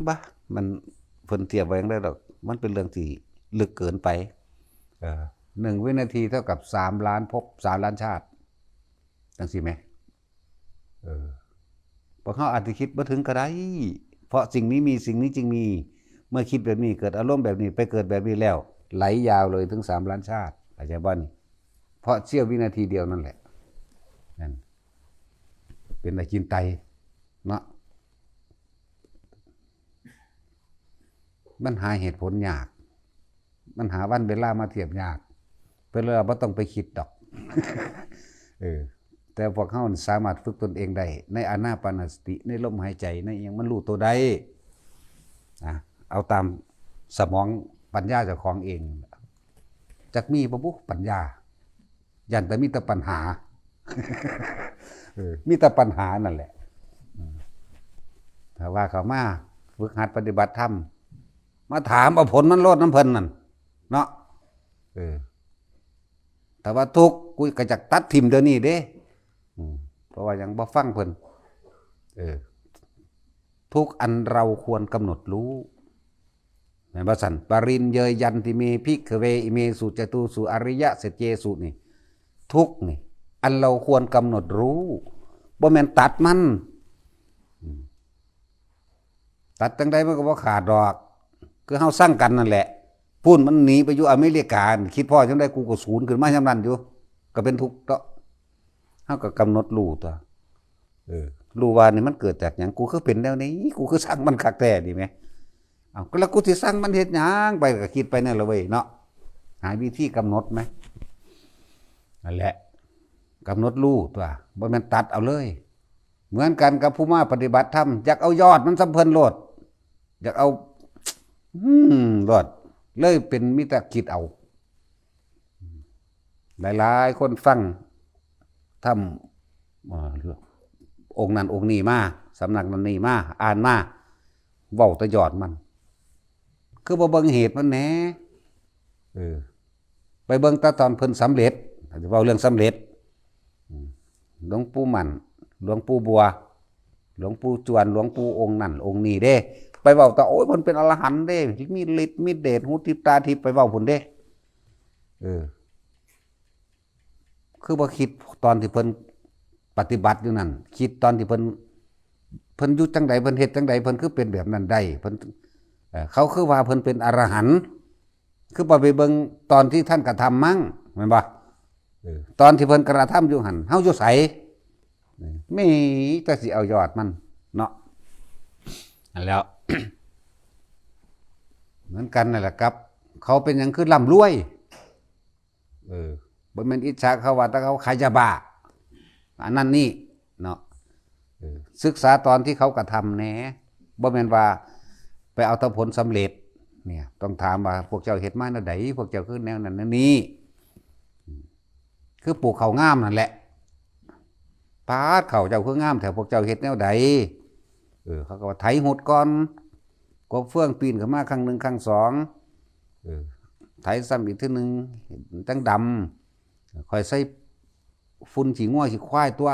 บ่ มัน เพิ่นเทียบไว้จั่งใด๋ดอก มันเป็นเรื่องที่ลึกเกินไป เออ หนึ่งวินาทีเท่ากับสามล้านภพ สามล้านชาติ จั่งซี้แหม เออ พวกเฮาอาจสิคิดบ่ถึงก็ได้ เพราะสิ่งนี้มี สิ่งนี้จึงมี เมื่อคิดแบบนี้ เกิดอารมณ์แบบนี้ ไปเกิดแบบนี้แล้ว ไหลยาวเลยถึงสามล้านชาติ เข้าใจบ่นี่ เพราะเสี้ยววินาทีเดียวนั่นแหละ นั่น เป็นอจินไตยเนาะ มันหาเหตุผลยาก มันหาวันเวลามาเทียบยาก เพิ่นเลยว่าบ่ต้องไปคิดดอก เออ แต่พวกเฮานี่สามารถฝึกตนเองได้ ในอานาปานสติ ในลมหายใจ ในอิหยังมันรู้ตัวได้ นะ เอาตามสมองปัญญาเจ้าของเอง จักมีบ่บุปัญญา ย่านแต่มีแต่ปัญหา เออ มีแต่ปัญหานั่นแหละ อืม ถ้าว่าเขามาฝึกหัดปฏิบัติธรรม มาถามเอาผลมันโลดนำเพิ่นนั่น เนาะ เออ ถ้าว่าทุกข์ กูก็จักตัดถิ่มเดี๋ยวนี้เด้ อืม เพราะว่ายังบ่ฟังเพิ่น เออ ทุกข์อันเราควรกำหนดรู้ แม่นบ่ซั่น ปริญเยยันติเม ภิกขเว อิเมสุจตุสุอริยสัจเจสุ นี่ ทุกข์นี่ อันเราควรกำหนดรู้ บ่แม่นตัดมัน อืม ตัดจั่งใดมันก็บ่ขาดดอก คือเฮาซังกันนั่นแหละ พู้นมันหนีไปอยู่อเมริกา คิดพ้อจั่งใดกูก็สูนขึ้นมาย่ำนั้นอยู่ ก็เป็นทุกข์เนาะ เฮาก็กำหนดรู้ตั๊ว เออ รู้ว่านี่มันเกิดจากหยัง กูคือเป็นแนวนี้ กูคือซังมันคักแท้นี่แหม เอ้า ก็แล้วกูสิซังมันเฮ็ดหยัง ไปก็คิดไปนั่นล่ะเว้ยเนาะ หาวิธีกำหนดแหม นั่นแหละ กำหนดรู้ตั๊ว บ่แม่นตัดเอาเลย เหมือนกันกับผู้มาปฏิบัติธรรม อยากเอายอดมันส่ำเพิ่นโลด อยากเอา อืม โลด เลยเป็นมีแต่คิดเอา หลายๆคนฟังธรรม อ่า องค์นั้นองค์นี้มา สำนักนั้นนี่มา อ่านมา เว้าแต่ยอดมัน คือบ่เบิ่งเหตุมันแหน่ เออ ไปเบิ่งแต่ตอนเพิ่นสำเร็จ เว้าเรื่องสำเร็จ อืม หลวงปู่มั่น หลวงปู่บัว หลวงปู่จวน หลวงปู่องค์นั่นองค์นี้เด้ ไปเว้าแต่ โอ้ย เพิ่นเป็นอรหันต์เด้ มีฤทธิ์มีเดช หูทิพย์ตาทิพย์ ไปเว้าพุ้นเด้ เออ คือบ่คิดตอนที่เพิ่นปฏิบัติอยู่นั่น คิดตอนที่เพิ่น เพิ่นอยู่จั่งใด เพิ่นเฮ็ดจั่งใด เพิ่นคือเป็นแบบนั้นได้ เพิ่น เอ่อ เขาคือว่าเพิ่นเป็นอรหันต์ คือบ่ไปเบิ่งตอนที่ท่านกระทำมั้ง แม่นบ่ เออ ตอนที่เพิ่นกระทำอยู่หั่น เฮาอยู่ไส เออ มีแต่สิเอายอดมันเนาะ นั่นแหล้ว เหมือนกันนั่นแหละครับ เขาเป็นหยังคือร่ำรวย เออ บ่แม่นอิจฉาเขาว่าแต่เขาขายยาบ้า อันนั้นนี่เนาะ เออ ศึกษาตอนที่เขากระทำแหน่ บ่แม่นว่าไปเอาแต่ผลสำเร็จ เนี่ย ต้องถามว่าพวกเจ้าเฮ็ดมาแนวใด พวกเจ้าคือแนวนั้นแนวนี้ คือปลูกข้าวงามนั่นแหละ ปาดข้าวเจ้าคืองามแท้ พวกเจ้าเฮ็ดแนวใด เออ เขาก็ว่าไถหุดก่อน กบเฟืองปีนขึ้นมาครั้งหนึ่งครั้งสอง เออ ไถซ้ำอีกเทื่อหนึ่ง จั่งดำ ค่อยใส่ ฝุ่นขี้งัวขี้ควายตั๊ว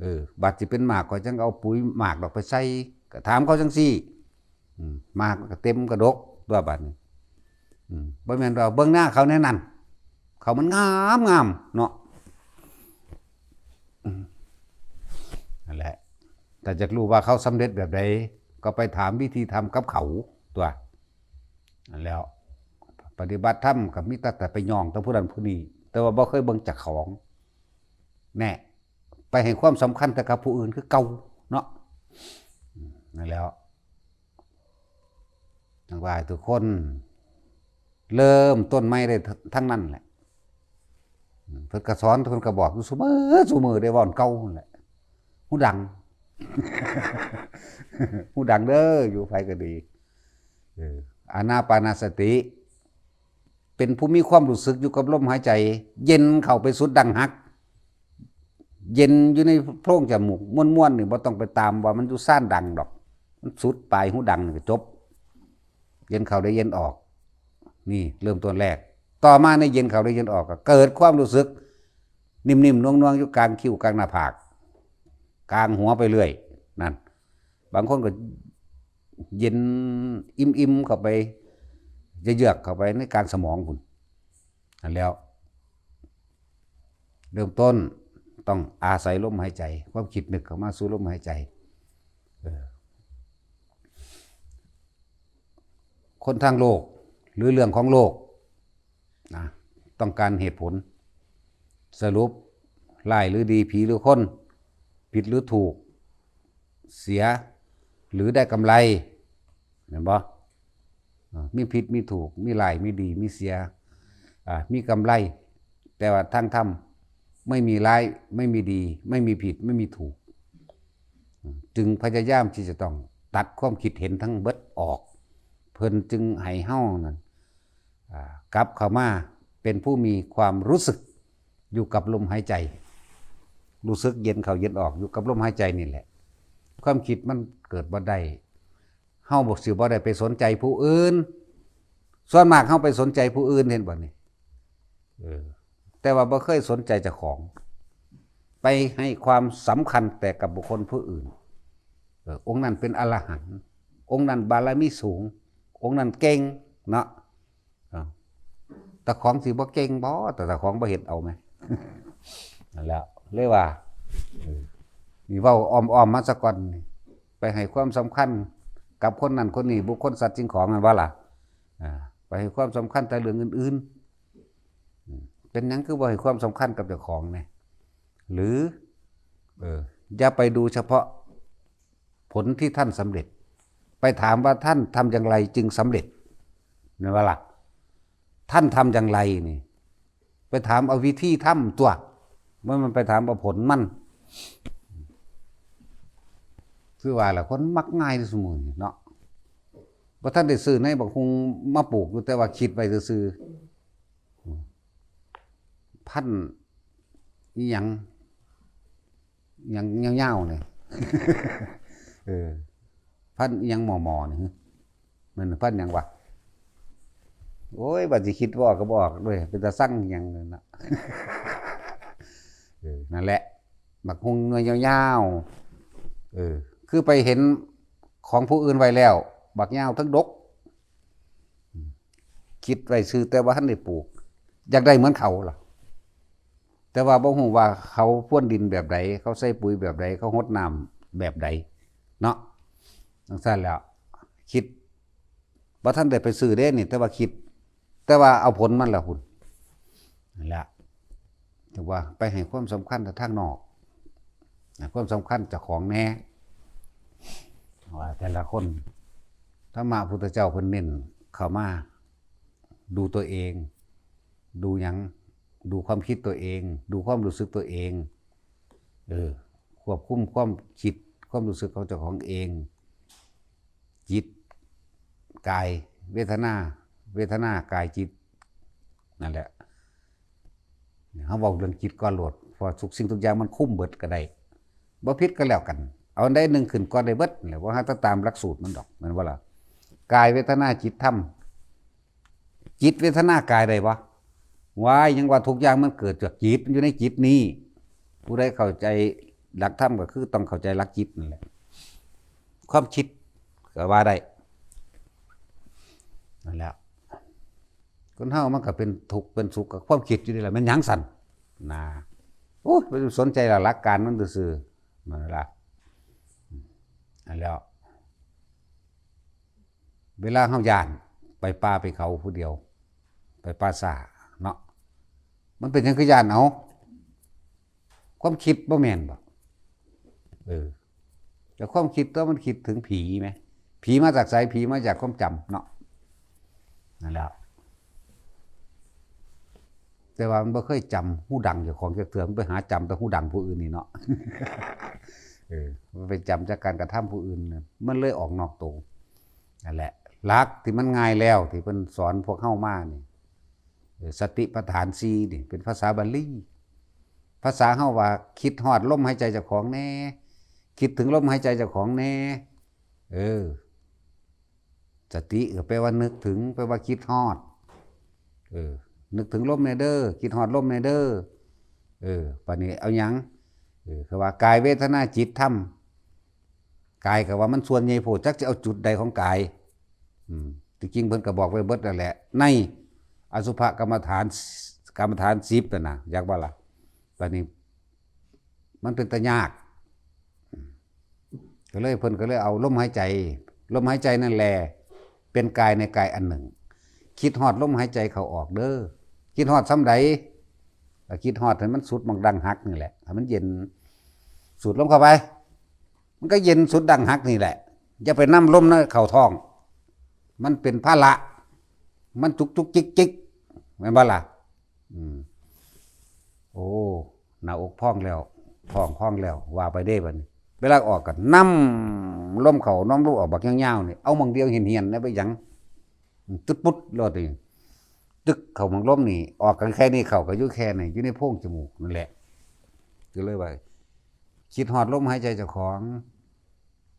เออ บัดสิเป็นหมาก ข้อยจั่งเอาปุ๋ยหมากดอกไปใส่ ก็ถามเขาจั่งซี้ อืม หมากมันก็เต็มกระดกตั๊วบัดนี้ อืม บ่แม่นว่าเบิ่งหน้าเขาแนวนั้น เขามันงามงามเนาะ อืม นั่นแหละ แต่อยากรู้ว่าเขาสำเร็จแบบใด ก็ไปถามวิธีทำกับเขาตั๊ว นั่นแหล้ว ปฏิบัติธรรมก็มีแต่ แต่ไปย่องแต่ผู้นั้นผู้นี้ แต่ว่าบ่เคยเบิ่งเจ้าของ แน่ ไปให้ความสำคัญแต่กับผู้อื่นคือเก่าเนาะ อืม นั่นแหล้ว จั่งว่าให้ทุกคน เริ่มต้นใหม่ได้ทั้งนั้นแหละ อืม เพิ่นก็สอน เพิ่นก็บอกอยู่ซุมื้อซุมื้อ ได้เว้าอันเก่านั่นแหละ หูดัง หูดังเด้อ อยู่ไผก็ดี เออ อานาปานสติ เป็นผู้มีความรู้สึกอยู่กับลมหายใจ เย็นเข้าไปสุดดั้งหัก เย็นอยู่ในโพรงจมูก ม่วนๆ นี่บ่ต้องไปตามว่ามันอยู่ซ่านดังดอก มันสุดปลายหูดังนี่ก็จบ เย็นเข้าได้เย็นออก นี่เริ่มต้นแรก ต่อมาในเย็นเข้าได้เย็นออก ก็เกิดความรู้สึก นิ่มๆ นวลๆ อยู่กลางคิ้วกลางหน้าผาก กลางหัวไปเรื่อย นั่น บางคนก็ เย็นอิ่มๆเข้าไป เยือกๆเข้าไปในการสมองคุณ อันแล้ว เริ่มต้นต้องอาศัยลมหายใจ ความคิดนึกเข้ามาสู่ลมหายใจ เออ คนทางโลก หรือเรื่องของโลกนะ ต้องการเหตุผล สรุป ร้ายหรือดี ผีหรือคน ผิดหรือถูก เสีย หรือได้กำไร เห็นบ่ อ่า มีผิดมีถูก มีร้ายมีดี มีเสีย อ่า มีกำไร แต่ว่าทางธรรมไม่มีร้าย ไม่มีดี ไม่มีผิด ไม่มีถูก จึงพยายามที่จะต้องตัดความคิดเห็นทั้งเบิดออก เพิ่นจึงให้เฮานั่น อ่า กลับเข้ามาเป็นผู้มีความรู้สึกอยู่กับลมหายใจ รู้สึกเย็นเข้าเย็นออกอยู่กับลมหายใจนี่แหละ ความคิดมันเกิดบ่ได้ เฮาบ่สิบ่ได้ไปสนใจผู้อื่น ส่วนมากเฮาไปสนใจผู้อื่น เห็นบ่นี่ เออ แต่ว่าบ่เคยสนใจเจ้าของ ไปให้ความสำคัญแต่กับบุคคลผู้อื่น เออ องค์นั้นเป็นอรหันต์ องค์นั้นบารมีสูง องค์นั้นเก่งเนาะ เอ้า เจ้าของสิบ่เก่งบ่ แต่เจ้าของบ่เฮ็ดเอาแหม นั่นแหละ เลยว่า เออ นี่เว้าอ้อมๆมาซะก่อน ไปให้ความสำคัญกับคนนั้นคนนี้ บุคคลสัตว์สิ่งของ แม่นบ่ล่ะ อ่า ไปให้ความสำคัญแต่เรื่องอื่นๆ อืม เป็นหยังคือบ่ให้ความสำคัญกับเจ้าของแหน่ หรือ เออ อย่าไปดูเฉพาะผลที่ท่านสำเร็จ ไปถามว่าท่านทำอย่างไรจึงสำเร็จ แม่นบ่ล่ะ ท่านทำอย่างไรนี่ ไปถามเอาวิธีทำตั๊ว บ่แม่นไปถามเอาผลมัน คือว่าล่ะ คนมักง่ายซุมื้อนี้เนาะ บ่ทันได้ซื้อในบักฮุ่งมาปลูกอยู่ แต่ว่าคิดไว้ซื่อๆ พันธุ์อิหยัง อิหยังยาวๆเนี่ย เออ พันธุ์อิหยังหมอๆเนี่ย มันพันธุ์หยังวะ โอ้ย บัดสิคิดบ่ออกก็บ่ออกเด้ เป็นตาซังอิหยังนั่นน่ะ เออ นั่นแหละ บักฮุ่งหน่วยยาวๆ เออ คือไปเห็นของผู้อื่นไว้แล้ว บักยาวทั้งดก คิดไว้ซื่อแต่ว่าทันได้ปลูก อยากได้เหมือนเขาล่ะ แต่ว่าบ่ฮู้ว่าเขาพรวนดินแบบใด เขาใส่ปุ๋ยแบบใด เขาฮดน้ำแบบใด เนาะ จั่งซั้นแหล้ว คิด บ่ทันได้ไปซื้อเด้นี่ แต่ว่าคิด แต่ว่าเอาผลมันล่ะพุ้น นั่นแหละ ถือว่าไปให้ความสำคัญแต่ทางนอก ให้ความสำคัญเจ้าของแหน่ ว่าแต่ละคน ธรรมะพุทธเจ้าเพิ่นเน้นเข้ามา ดูตัวเอง ดูหยัง ดูความคิดตัวเอง ดูความรู้สึกตัวเอง เออ ควบคุมความคิด ความรู้สึกของเจ้าของเอง จิต กาย เวทนา เวทนา กาย จิต นั่นแหละ เฮาเว้าเรื่องจิตก่อนโลด เพราะทุกสิ่งทุกอย่างมันคุมเบิดก็ได้ บ่ผิดก็แล้วกัน เอาอันใดหนึ่งขึ้นก่อนได้เบิดนั่นแหละ บ่หาแต่ตามหลักสูตรมันดอก แม่นบ่ล่ะ กาย เวทนา จิต ธรรม จิต เวทนา กายได้บ่ ว้าย ยังว่าทุกอย่างมันเกิดจากจิต มันอยู่ในจิตนี้ ผู้ใดเข้าใจหลักธรรมก็คือต้องเข้าใจหลักจิตนั่นแหละ ความคิดก็ว่าได้ นั่นแหละ คนเฮามันก็เป็นทุกข์เป็นสุขกับความคิดอยู่นี่แหละ แม่นหยังสั่น นะ โอ้ย ไปสนใจหลักการมันซื่อๆ นั่นล่ะ อันแล้ว เวลาเฮาย้านไปป่าไปเขาผู้เดียว ไปป่าช้าเนาะ มันเป็นหยังคือย้าน เอา ความคิดบ่แม่นบ่ เออ แต่ความคิดตัวมันคิดถึงผีไหม ผีมาจากไส ผีมาจากความจำเนาะ นั่นแหละ แต่ว่ามันบ่เคยจำฮู้ดังเจ้าของจักเทื่อ มันไปหาจำแต่ฮู้ดังผู้อื่นนี่เนาะ เออ มันไปจำจากการกระทำผู้อื่นน่ะ มันเลยออกนอกตัว นั่นแหละ หลักที่มันง่ายแล้วที่เพิ่นสอนพวกเฮามานี่ เออ สติปัฏฐานสี่นี่ เป็นภาษาบาลี ภาษาเฮาว่า คิดฮอดลมหายใจเจ้าของแหน่ คิดถึงลมหายใจเจ้าของแหน่ เออ สติก็แปลว่านึกถึง แปลว่าคิดฮอด เออ นึกถึงลมแหน่เด้อ คิดฮอดลมแหน่เด้อ เออ บัดนี้เอาหยัง เออ คือว่ากาย เวทนา จิต ธรรม กายก็ว่ามันส่วนใหญ่โพด จักสิเอาจุดใดของกาย อืม ที่จริงเพิ่นก็บอกไว้เบิดนั่นแหละ ในอสุภกรรมฐาน กรรมฐานสิบนั่นน่ะ อยากว่าล่ะ บัดนี้ มันเป็นตายาก ก็เลยเพิ่นก็เลยเอาลมหายใจ ลมหายใจนั่นแหละ เป็นกายในกายอันหนึ่ง คิดฮอดลมหายใจเข้าออกเด้อ คิดฮอดส่ำใด ก็คิดฮอดให้มันสุดหม่องดั้งหักนี่แหละ ให้มันเย็น สูดลมเข้าไป มันก็เย็นสุดดั้งหักนี่แหละ อย่าไปนำลมนั้นเข้าท้อง มันเป็นภาระ มันจุกจุกจิกจิก แม่นบ่ล่ะ อืม โอ้ หน้าอกพองแล้ว ท้องพองแล้ว ว่าไปเด้บัดนี้ เวลาออกก็นำลมเข้านำลมออกบักยาวๆนี่ เอาหม่องเดียวเหี่ยนๆนะ ไปหยัง ตึ๊ดปุ๊ดโลดนี่ ตึกเข้าหม่องลมนี่ ออกกันแค่นี้ เข้าก็อยู่แค่นี้ อยู่ในโพรงจมูกนั่นแหละ ก็เลยว่า คิดฮอดลมหายใจเจ้าของ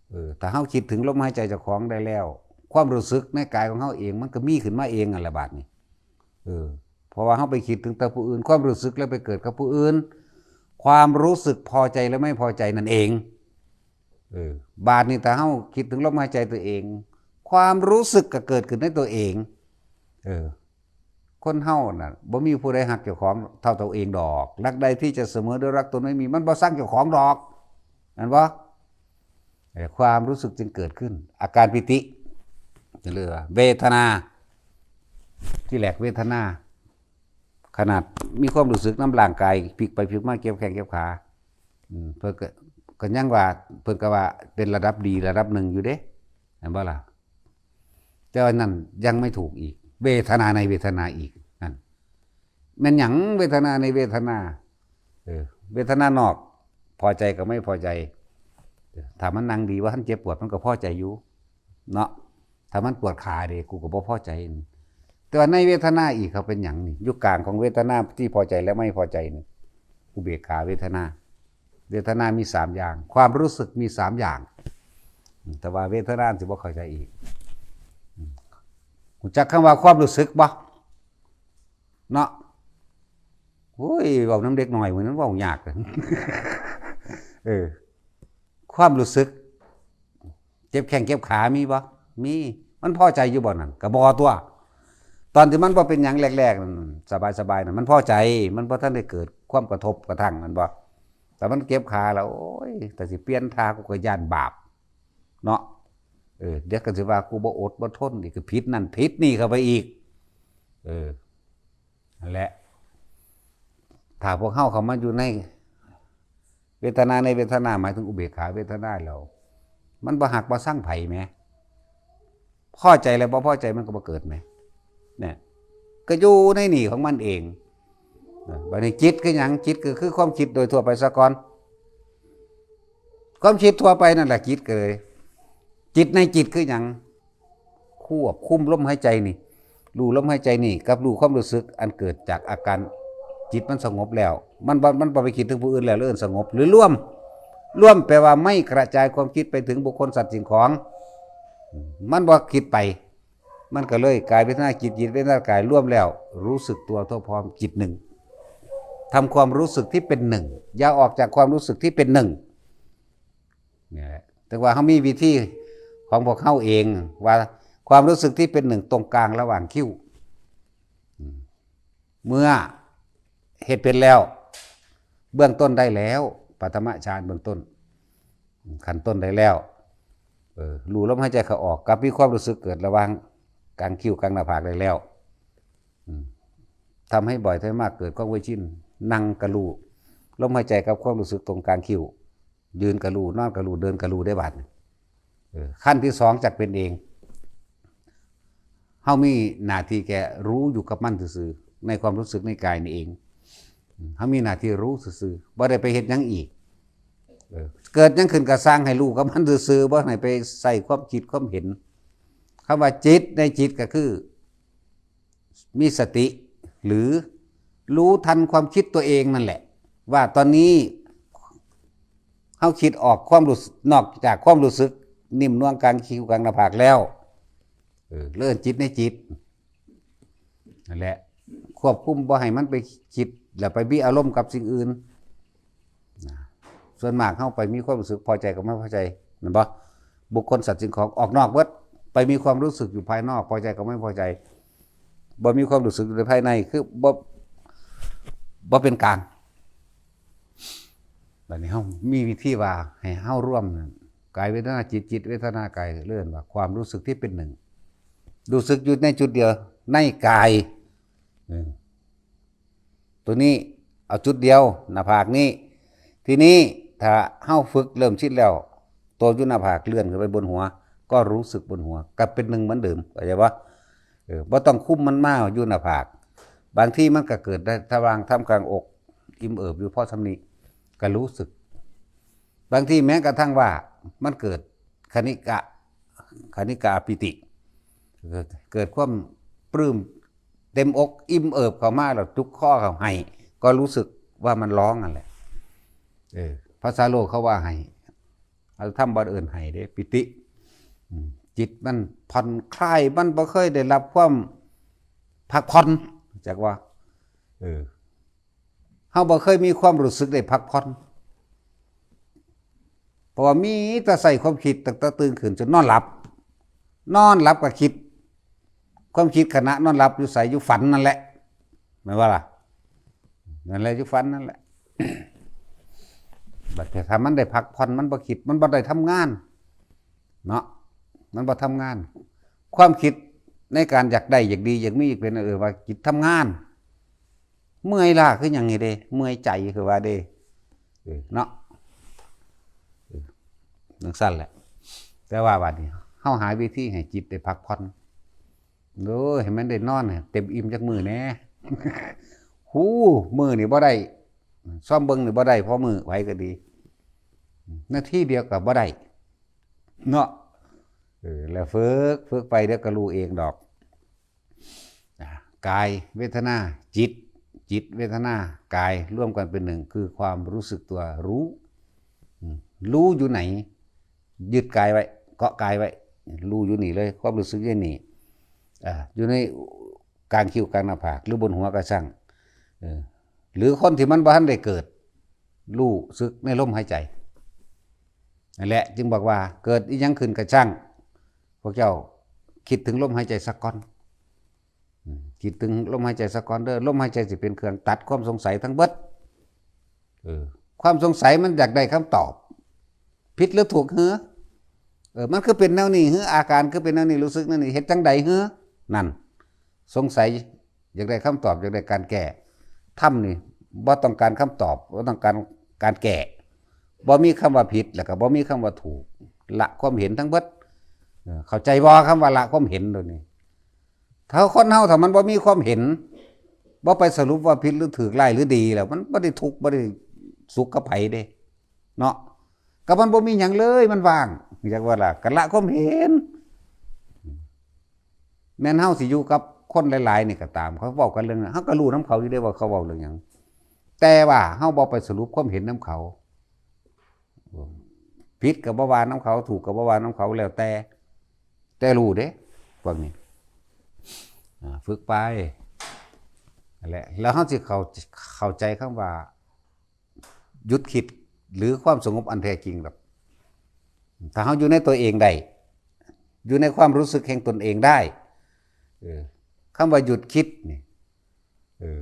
เออ ถ้าเฮาคิดถึงลมหายใจเจ้าของได้แล้ว ความรู้สึกในกายของเฮาเองมันก็มีขึ้นมาเองนั่นแหละบาดนี้ เออ เพราะว่าเฮาไปคิดถึงแต่ผู้อื่น ความรู้สึกแล้วไปเกิดกับผู้อื่น ความรู้สึกพอใจและไม่พอใจนั่นเอง เออ บาดนี้ถ้าเฮาคิดถึงลมหายใจตัวเอง ความรู้สึกก็เกิดขึ้นในตัวเอง เออ คนเฮาน่ะ บ่มีผู้ใดฮักเจ้าของเท่าตัวเองดอก รักใดที่จะเสมอด้วยรักตนไม่มี มันบ่ซังเจ้าของดอก แม่นบ่ เอ่อ ความรู้สึกจึงเกิดขึ้น อาการปีติ เรียกว่าเวทนา ที่แรกเวทนา ขนาดมีความรู้สึกนำร่างกาย พลิกไปพลิกมา เก็บแข้งเก็บขา อืม เพิ่นก็ ก็ยังว่า เพิ่นก็ว่าเป็นระดับดีระดับหนึ่งอยู่เด้ แม่นบ่ล่ะ แต่ว่านั่นยังไม่ถูกอีก เวทนาในเวทนาอีก นั่น แม่นหยังเวทนาในเวทนา เออ เวทนานอก พอใจกับไม่พอใจ เออ ถ้ามันนั่งดี ว่าท่านเจ็บปวด มันก็พอใจอยู่ เนาะ ถ้ามันปวดขาเด้ กูก็บ่พอใจ แต่ว่าในเวทนาอีกเขาเป็นหยังนี่ อยู่กลางของเวทนาที่พอใจและไม่พอใจนี่ อุเบกขาเวทนา เวทนามีสามอย่าง ความรู้สึกมีสามอย่าง แต่ว่าเวทนาสิบ่เข้าใจอีก ฮู้จักคำว่าความรู้สึกบ่ เนาะ โอ้ย เว้านำเด็กน้อยมื้อนั้นเว้ายาก เออ ความรู้สึก เจ็บแข้งเจ็บขามีบ่ มี มันพอใจอยู่บ่นั่น ก็บ่ตั่ว ตอนที่มันบ่เป็นหยังแรกๆนั่น สบายๆนั่น มันพอใจ มันบ่ทันได้เกิดความกระทบกระทั่ง แม่นบ่ แต่มันเจ็บขาแล้ว โอ้ย แต่สิเปลี่ยนท่า กูก็ย้านบาป เนาะ เออ เดี๋ยวก็สิว่ากูบ่อดบ่ทนอีก ก็ผิดนั่นผิดนี่เข้าไปอีก เออ นั่นแหละ ถ้าพวกเฮาเข้ามาอยู่ในเวทนาในเวทนา หมายถึงอุเบกขาเวทนาแล้ว มันบ่ฮักบ่ซังไผแหม พอใจแล้วบ่พอใจมันก็บ่เกิดแหม เนี่ย ก็อยู่ในนี่ของมันเอง นะ บัดนี้จิตคือหยัง จิตก็คือความคิดโดยทั่วไปซะก่อน ความคิดทั่วไปนั่นแหละจิตก็เลย จิตในจิตคือหยัง ควบคุมลมหายใจนี่ รู้ลมหายใจนี่ กับรู้ความรู้สึกอันเกิดจากอาการจิตมันสงบแล้ว มันบ่ มันบ่ไปคิดถึงผู้อื่นแล้ว เรื่องสงบ หรือรวม รวมแปลว่าไม่กระจายความคิดไปถึงบุคคลสัตว์สิ่งของ มันบ่คิดไป มันก็เลยกายเวทนาจิต จิตเวทนากายรวมแล้ว รู้สึกตัวทั่วพร้อมจิตหนึ่ง ทำความรู้สึกที่เป็นหนึ่ง อย่าออกจากความรู้สึกที่เป็นหนึ่ง นี่แหละ แต่ว่าเขามีวิธีของพวกเขาเอง ว่าความรู้สึกที่เป็นหนึ่งตรงกลางระหว่างคิ้ว อืม เมื่อเฮ็ดเป็นแล้ว เบื้องต้นได้แล้ว ปฐมฌานเบื้องต้น ขั้นต้นได้แล้ว เออ รู้ลมหายใจเข้าออก กับมีความรู้สึกเกิดระหว่างกลางคิ้วกลางหน้าผากได้แล้ว อืม ทำให้บ่อยทำให้มาก เกิดความเคยชิน นั่งกะรู้ลมหายใจกับความรู้สึกตรงกลางคิ้ว ยืนกะรู้ นอนกะรู้ เดินกะรู้ได้บัดนี้ เออ ขั้นที่สองจักเป็นเอง เฮามีหน้าที่แค่รู้อยู่กับมันซื่อๆ ในความรู้สึกในกายนี่เอง อืม เฮามีหน้าที่รู้ซื่อๆ บ่ได้ไปเฮ็ดหยังอีก เออ เกิดหยังขึ้นก็ซ่างให้รู้กับมันซื่อๆ บ่ให้ไปใส่ความคิดความเห็น คำว่าจิตในจิตก็คือ มีสติ หรือรู้ทันความคิดตัวเองนั่นแหละ ว่าตอนนี้เฮาคิดออกความรู้สึก นอกจากความรู้สึกนิ่มนวลกลางคิ้วกลางหน้าผากแล้ว เออ เริ่มจิตในจิต นั่นแหละ ควบคุมบ่ให้มันไปคิด แล้วไปมีอารมณ์กับสิ่งอื่น นะ ส่วนมากเฮาไปมีความรู้สึกพอใจกับไม่พอใจ แม่นบ่ บุคคลสัตว์สิ่งของออกนอกเบิด ไปมีความรู้สึกอยู่ภายนอก พอใจกับไม่พอใจ บ่มีความรู้สึกอยู่ในภายใน คือบ่บ่เป็นกลาง บัดนี้เฮามีวิธีว่าให้เฮารวมนั่น กายเวทนาจิต จิตเวทนากาย เรียกว่าความรู้สึกที่เป็นหนึ่ง รู้สึกอยู่ในจุดเดียว ในกาย เออ ตัวนี้เอาจุดเดียว หน้าผากนี้ ทีนี้ถ้าเฮาฝึกเริ่มชินแล้ว ตัวอยู่หน้าผากเลื่อนขึ้นไปบนหัว ก็รู้สึกบนหัว กลับเป็นหนึ่งเหมือนเดิม เข้าใจปะ? เออ บ่ต้องคุมมันมาอยู่หน้าผาก บางทีมันก็เกิดได้ทวารทำกลางอก อิ่มเอิบอยู่พอส่ำนี้ ก็รู้สึก บางทีแม้กระทั่งว่ามันเกิดคณิกะ คณิกาปีติ เกิด เกิดความปลื้มเต็มอกอิ่มเอิบเข้ามาแล้วจุกคอเข้าไห้ ก็รู้สึกว่ามันร้องนั่นแหละ เออ ภาษาโลกเขาว่าไห้ เอาธรรมะบ่เอิ้นไห้เด้ ปีติ อืม จิตมันผ่อนคลาย มันบ่เคยได้รับความพักผ่อน จักว่า เออ เฮาบ่เคยมีความรู้สึกได้พักผ่อน เพราะว่ามีแต่ใส่ความคิดตั้งแต่ตื่นขึ้นจนนอนหลับ นอนหลับก็คิด ความคิดขณะนอนหลับอยู่ไส อยู่ฝันนั่นแหละ แม่นบ่ล่ะ? นั่นแหละ อยู่ฝันนั่นแหละ บัดถ้ามันได้พักผ่อน มันบ่คิด มันบ่ได้ทำงาน เนาะ มันบ่ทำงาน ความคิดในการอยากได้ อยากดี อยากมี อยากเป็น เออ ว่าจิตทำงาน เมื่อยล้าคือหยังนี่เด้ เมื่อยใจคือว่าเด้ เออ เนาะ เออ จั่งซั้นแหละ แต่ว่าบัดนี้ เฮาหาวิธีให้จิตได้พักผ่อน โอ้ย ให้มันได้นอนให้เต็มอิ่มจักมื้อแหน่ ฮู้ มื้อนี่บ่ได้ ซ่อมเบิ่งนี่บ่ได้ พอมื้อ ไผก็ดี นาทีเดียวก็บ่ได้ เนาะ เออ แล้วฝึก ฝึกไปเดี๋ยวก็รู้เองดอก อ่ะ กายเวทนา จิต จิตเวทนา กายรวมกันเป็นหนึ่ง คือความรู้สึกตัวรู้ อืม รู้อยู่ไหน ยึดกายไว้ เกาะกายไว้ รู้อยู่นี่เลย ความรู้สึกอยู่นี่ อ่า อยู่ในกลางคิ้วกลางหน้าผาก หรือบนหัวก็ช่าง เออ หรือคนที่มันบ่ทันได้เกิด รู้สึกในลมหายใจ นั่นแหละ จึงบอกว่าเกิดอิหยังขึ้นก็ช่าง พวกเจ้าคิดถึงลมหายใจสักก่อน อืม คิดถึงลมหายใจสักก่อนเด้อ ลมหายใจสิเป็นเครื่องตัดความสงสัยทั้งเบิด เออ ความสงสัยมันอยากได้คำตอบ ผิดหรือถูกหือ เออ มันคือเป็นแนวนี้หือ อาการคือเป็นแนวนี้ รู้สึกแนวนี้ เฮ็ดจั่งใดหือ นั่น สงสัย อยากได้คำตอบ อยากได้การแก้ ธรรมนี่บ่ต้องการคำตอบ บ่ต้องการการแก้ บ่มีคำว่าผิด แล้วก็บ่มีคำว่าถูก ละความเห็นทั้งเบิด เออ เข้าใจบ่ คำว่าละความเห็นโดยนี้ ถ้าคนเฮาถ้ามันบ่มีความเห็น บ่ไปสรุปว่าผิดหรือถูก ร้ายหรือดีแล้ว มันบ่ได้ทุกข์ บ่ได้สุขกับไผเด้ เนาะ ก็มันบ่มีหยังเลย มันว่าง อยากว่าล่ะ ก็ละความเห็น แม้นเฮาสิอยู่กับคนหลายๆนี่ก็ตาม เขาเว้ากันเรื่องนั้น เฮาก็รู้นำเขาอยู่เด้ว่าเขาเว้าเรื่องหยัง แต่ว่าเฮาบ่ไปสรุปความเห็นนำเขา ผิดก็บ่ว่านำเขา ถูกก็บ่ว่านำเขา แล้วแต่ แต่รู้เด้ พวกนี้ อ่า ฝึกไป นั่นแหละ แล้วเฮาสิเข้า เข้าใจคำว่า หยุดคิด หรือความสงบอันแท้จริงดอก ถ้าเฮาอยู่ในตัวเองได้ อยู่ในความรู้สึกแห่งตนเองได้ เออ คำว่าหยุดคิดนี่ เออ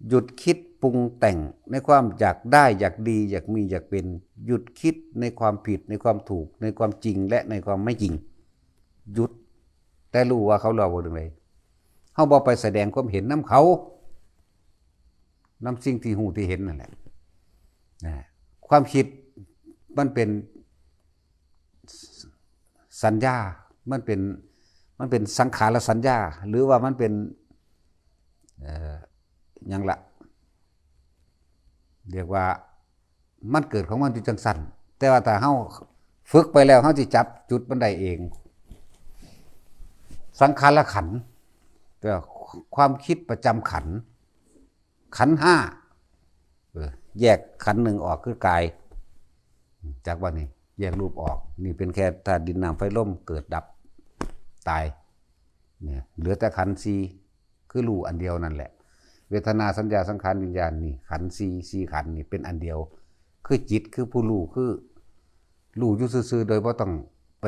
หยุดคิดปรุงแต่งในความอยากได้ อยากดี อยากมี อยากเป็น หยุดคิดในความผิด ในความถูก ในความจริง และในความไม่จริง หยุด แต่รู้ว่าเขาเว้าเรื่องใด เฮาบ่ไปแสดงความเห็นนำเขา นำสิ่งที่ฮู้ที่เห็นนั่นแหละ นะ ความคิดมันเป็นสัญญา มันเป็น มันเป็นสังขารสัญญา หรือว่ามันเป็น เอ่อ หยังละ เรียกว่ามันเกิดของมันอยู่จั่งซั้น แต่ว่าถ้าเฮาฝึกไปแล้ว เฮาสิจับจุดมันได้เอง สังขารขันธ์ แต่ว่าความคิดประจำขันธ์ ขันธ์ห้า เออ แยกขันธ์หนึ่งออกคือกาย จากว่านี่ แยกรูปออก นี่เป็นแค่ธาตุดินน้ำไฟลม เกิดดับ ตาย เนี่ย เหลือแต่ขันธ์สี่ คือรู้อันเดียวนั่นแหละ เวทนา สัญญา สังขาร วิญญาณ นี่ ขันธ์สี่ สี่ขันธ์นี่เป็นอันเดียว คือจิต คือผู้รู้ คือ รู้อยู่ซื่อๆ โดยบ่ต้องไป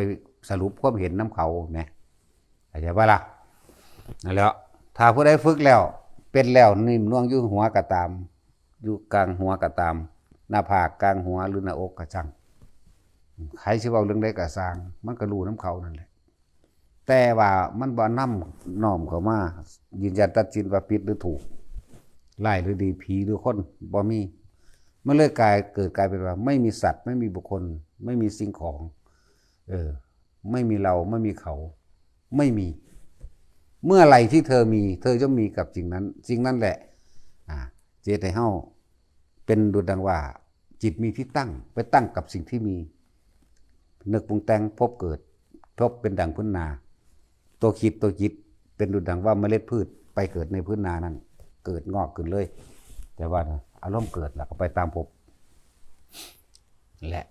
สรุปความเห็นนำเขาแหม เข้าใจบ่ล่ะ? นั่นแหละ ถ้าผู้ใดฝึกแล้ว เป็นแล้ว นิ่มนวลอยู่หัวก็ตาม อยู่กลางหัวก็ตาม หน้าผาก กลางหัว หรือหน้าอกก็ช่าง ไผสิเว้าเรื่องใดก็ซ่าง มันก็รู้นำเขานั่นแหละ แต่ว่ามันบ่นำน้อมเข้ามายืนยันตัดสินว่าผิดหรือถูก ร้ายหรือดี ผีหรือคน บ่มี มันเลยกลาย เกิดกลายเป็นว่า ไม่มีสัตว์ ไม่มีบุคคล ไม่มีสิ่งของ เออ ไม่มีเรา ไม่มีเขา ไม่มี เมื่อไหร่ที่เธอมี เธอย่อมมีกับสิ่งนั้น สิ่งนั้นแหละ อ่า เจตให้เฮาเป็นดุจดังว่า จิตมีที่ตั้ง ไปตั้งกับสิ่งที่มี นึกปรุงแต่ง พบเกิด พบเป็นดังพื้นนา ตัวคิด ตัวจิต เป็นดุจดังว่าเมล็ดพืช ไปเกิดในพื้นนานั้น เกิดงอกขึ้นเลย แต่ว่าอารมณ์เกิดแล้วก็ไปตามพบ แหละ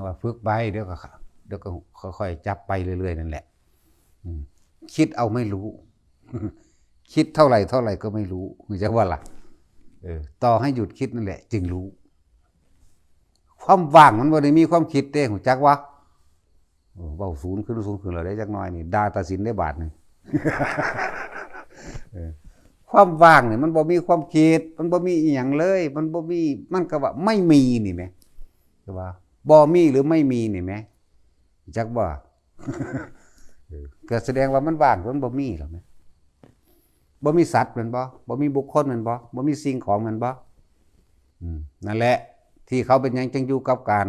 ว่าฝึกไป เดี๋ยวก็ เดี๋ยวก็ค่อยๆจับไปเรื่อยๆนั่นแหละ อืม คิดเอาไม่รู้ คิดเท่าไหร่เท่าไหร่ก็ไม่รู้ รู้จักว่าล่ะ เออ ต่อให้หยุดคิดนั่นแหละ จึงรู้ ความว่างมันบ่ได้มีความคิดเด้ รู้จักวะ? เออ เว้าศูนย์ขึ้น ศูนย์ขึ้นแล้วเด้ จักหน่อยนี่ ด่าตัดสินได้บาดนี่ เออ ความว่างนี่มันบ่มีความคิด มันบ่มีอีหยังเลย มันบ่มี มันก็ว่าไม่มีนี่แหม แต่ว่าบ่มีหรือไม่มีนี่แหม จักบ่? เออ ก็แสดงว่ามันว่าง มันบ่มีแล้วแหม บ่มีสัตว์แม่นบ่? บ่มีบุคคลแม่นบ่? บ่มีสิ่งของแม่นบ่? อืม นั่นแหละ ที่เขาเป็นหยังจึงอยู่กับการ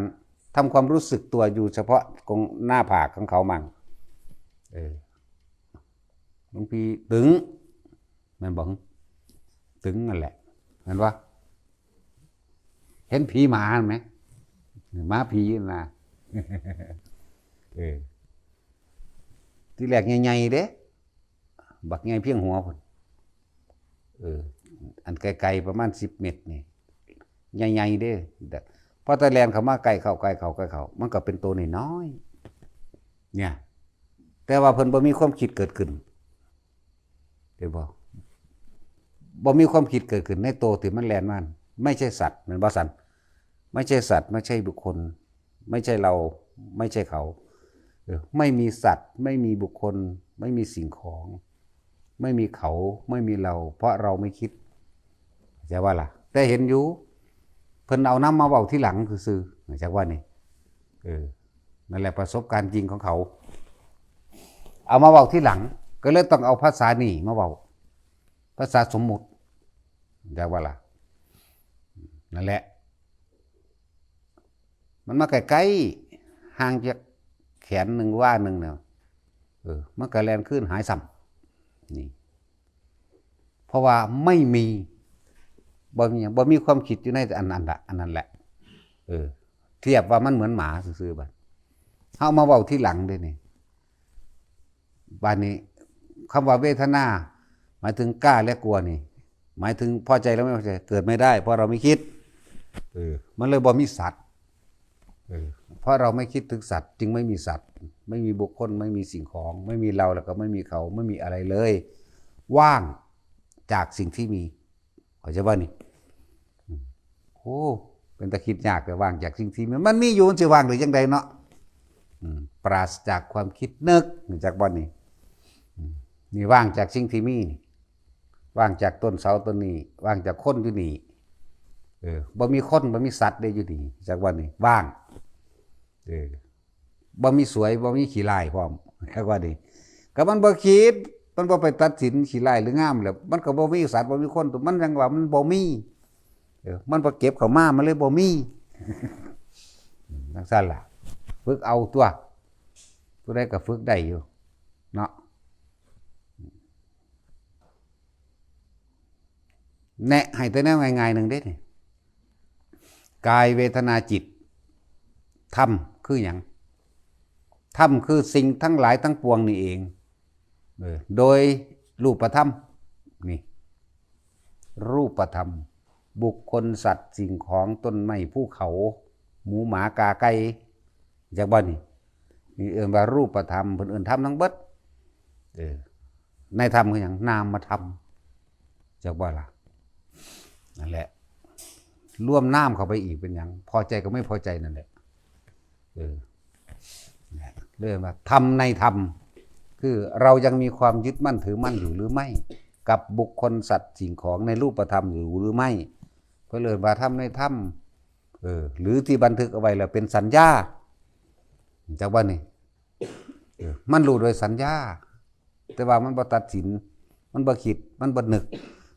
ทำความรู้สึกตัวอยู่เฉพาะของหน้าผากของเขามั่ง เออ หลวงพี่ตึง แม่นบ่? ตึงนั่นแหละ แม่นบ่? เห็นผีหมาแม่นบ่? หมาผีน่ะ เออ ทีแรกใหญ่ๆเด้ บักใหญ่เพียงหัวพุ้น เออ อันไกลๆประมาณสิบเมตรนี่ ใหญ่ๆเด้ พอแต่แล่นเข้ามาใกล้เข้า ใกล้เข้า ใกล้เข้า มันก็เป็นตัวน้อยๆ เนี่ย แต่ว่าเพิ่นบ่มีความคิดเกิดขึ้น เห็นบ่? บ่มีความคิดเกิดขึ้นในตัวที่มันแล่นมา ไม่ใช่สัตว์ แม่นบ่ซั้น? ไม่ใช่สัตว์ ไม่ใช่บุคคล ไม่ใช่เรา ไม่ใช่เขา เออ ไม่มีสัตว์ ไม่มีบุคคล ไม่มีสิ่งของ ไม่มีเขา ไม่มีเรา เพราะเราไม่คิด เข้าใจว่าล่ะ? แต่เห็นอยู่ เพิ่นเอานำมาเว้าทีหลังซื่อๆ เข้าใจว่านี่ เออ นั่นแหละประสบการณ์จริงของเขา เอามาเว้าทีหลัง ก็เลยต้องเอาภาษานี่มาเว้า ภาษาสมมุติ เข้าใจว่าล่ะ? นั่นแหละ มันมาใกล้ๆ ห่างจากแขนหนึ่งวาหนึ่งเนี่ย เออ มันก็แล่นคืนหายซ้ำ นี่ เพราะว่าไม่มี บ่มีหยัง บ่มีความคิดอยู่ในอันนั้นละ อันนั้นแหละ เออ เทียบว่ามันเหมือนหมาซื่อๆ บัด เฮามาเว้าทีหลังเด้นี่ บัดนี้ คำว่าเวทนา หมายถึงกล้าและกลัวนี่ หมายถึงพอใจและไม่พอใจ เกิดไม่ได้ เพราะเราไม่คิด เออ มันเลยบ่มีสัตว์ เออ เพราะเราไม่คิดถึงสัตว์ จึงไม่มีสัตว์ ไม่มีบุคคล ไม่มีสิ่งของ ไม่มีเรา แล้วก็ไม่มีเขา ไม่มีอะไรเลย ว่างจากสิ่งที่มี เข้าใจบ่นี่? อืม โอ้ เป็นตาคิดยาก แต่ว่างจากสิ่งที่มัน มันมีอยู่ มันสิว่างได้จั่งใดเนาะ? อืม ปราศจากความคิดนึก รู้จักบ่นี่? อืม นี่ว่างจากสิ่งที่มีนี่ ว่างจากต้นเสาต้นนี้ ว่างจากคนอยู่นี่ เออ บ่มีคน บ่มีสัตว์เด้อยู่นี่ รู้จักบ่นี่? ว่าง เออ บ่มีสวย บ่มีขี้ร้ายพร้อม รู้จักบ่นี่? ก็มันบ่คิด มันบ่ไปตัดสินขี้ร้ายหรืองามแล้ว มันก็บ่มีสัตว์ บ่มีคน มันยังว่ามันบ่มี เออ มันบ่เก็บเข้ามา มันเลยบ่มี จั่งซั้นล่ะ ฝึกเอาตั๊ว ผู้ใดก็ฝึกได้อยู่ เนาะ แนะให้แต่แนวง่ายๆหนึ่งเด้นี่ กายเวทนาจิต ธรรมคือหยัง? ธรรมคือสิ่งทั้งหลายทั้งปวงนี่เอง เออ โดยรูปธรรม นี่ รูปธรรม บุคคล สัตว์ สิ่งของ ต้นไม้ ภูเขา หมู หมา กา ไก่ จักบ่นี่? นี่เอิ้นว่ารูปธรรม เพิ่นเอิ้นธรรมทั้งเบิด เออ ในธรรมคือหยัง? นามธรรม จักบ่ล่ะ? นั่นแหละ รวมนามเข้าไปอีกเป็นหยัง? พอใจกับไม่พอใจนั่นแหละ เออ เรียกว่าธรรมในธรรม คือเรายังมีความยึดมั่นถือมั่นอยู่หรือไม่ กับบุคคลสัตว์สิ่งของในรูปธรรมอยู่หรือไม่ เพิ่นเอิ้นว่าธรรมในธรรม เออ หรือที่บันทึกเอาไว้แล้วเป็นสัญญา จักว่านี่ เออ มันรู้โดยสัญญา แต่ว่ามันบ่ตัดสิน มันบ่คิด มันบ่นึก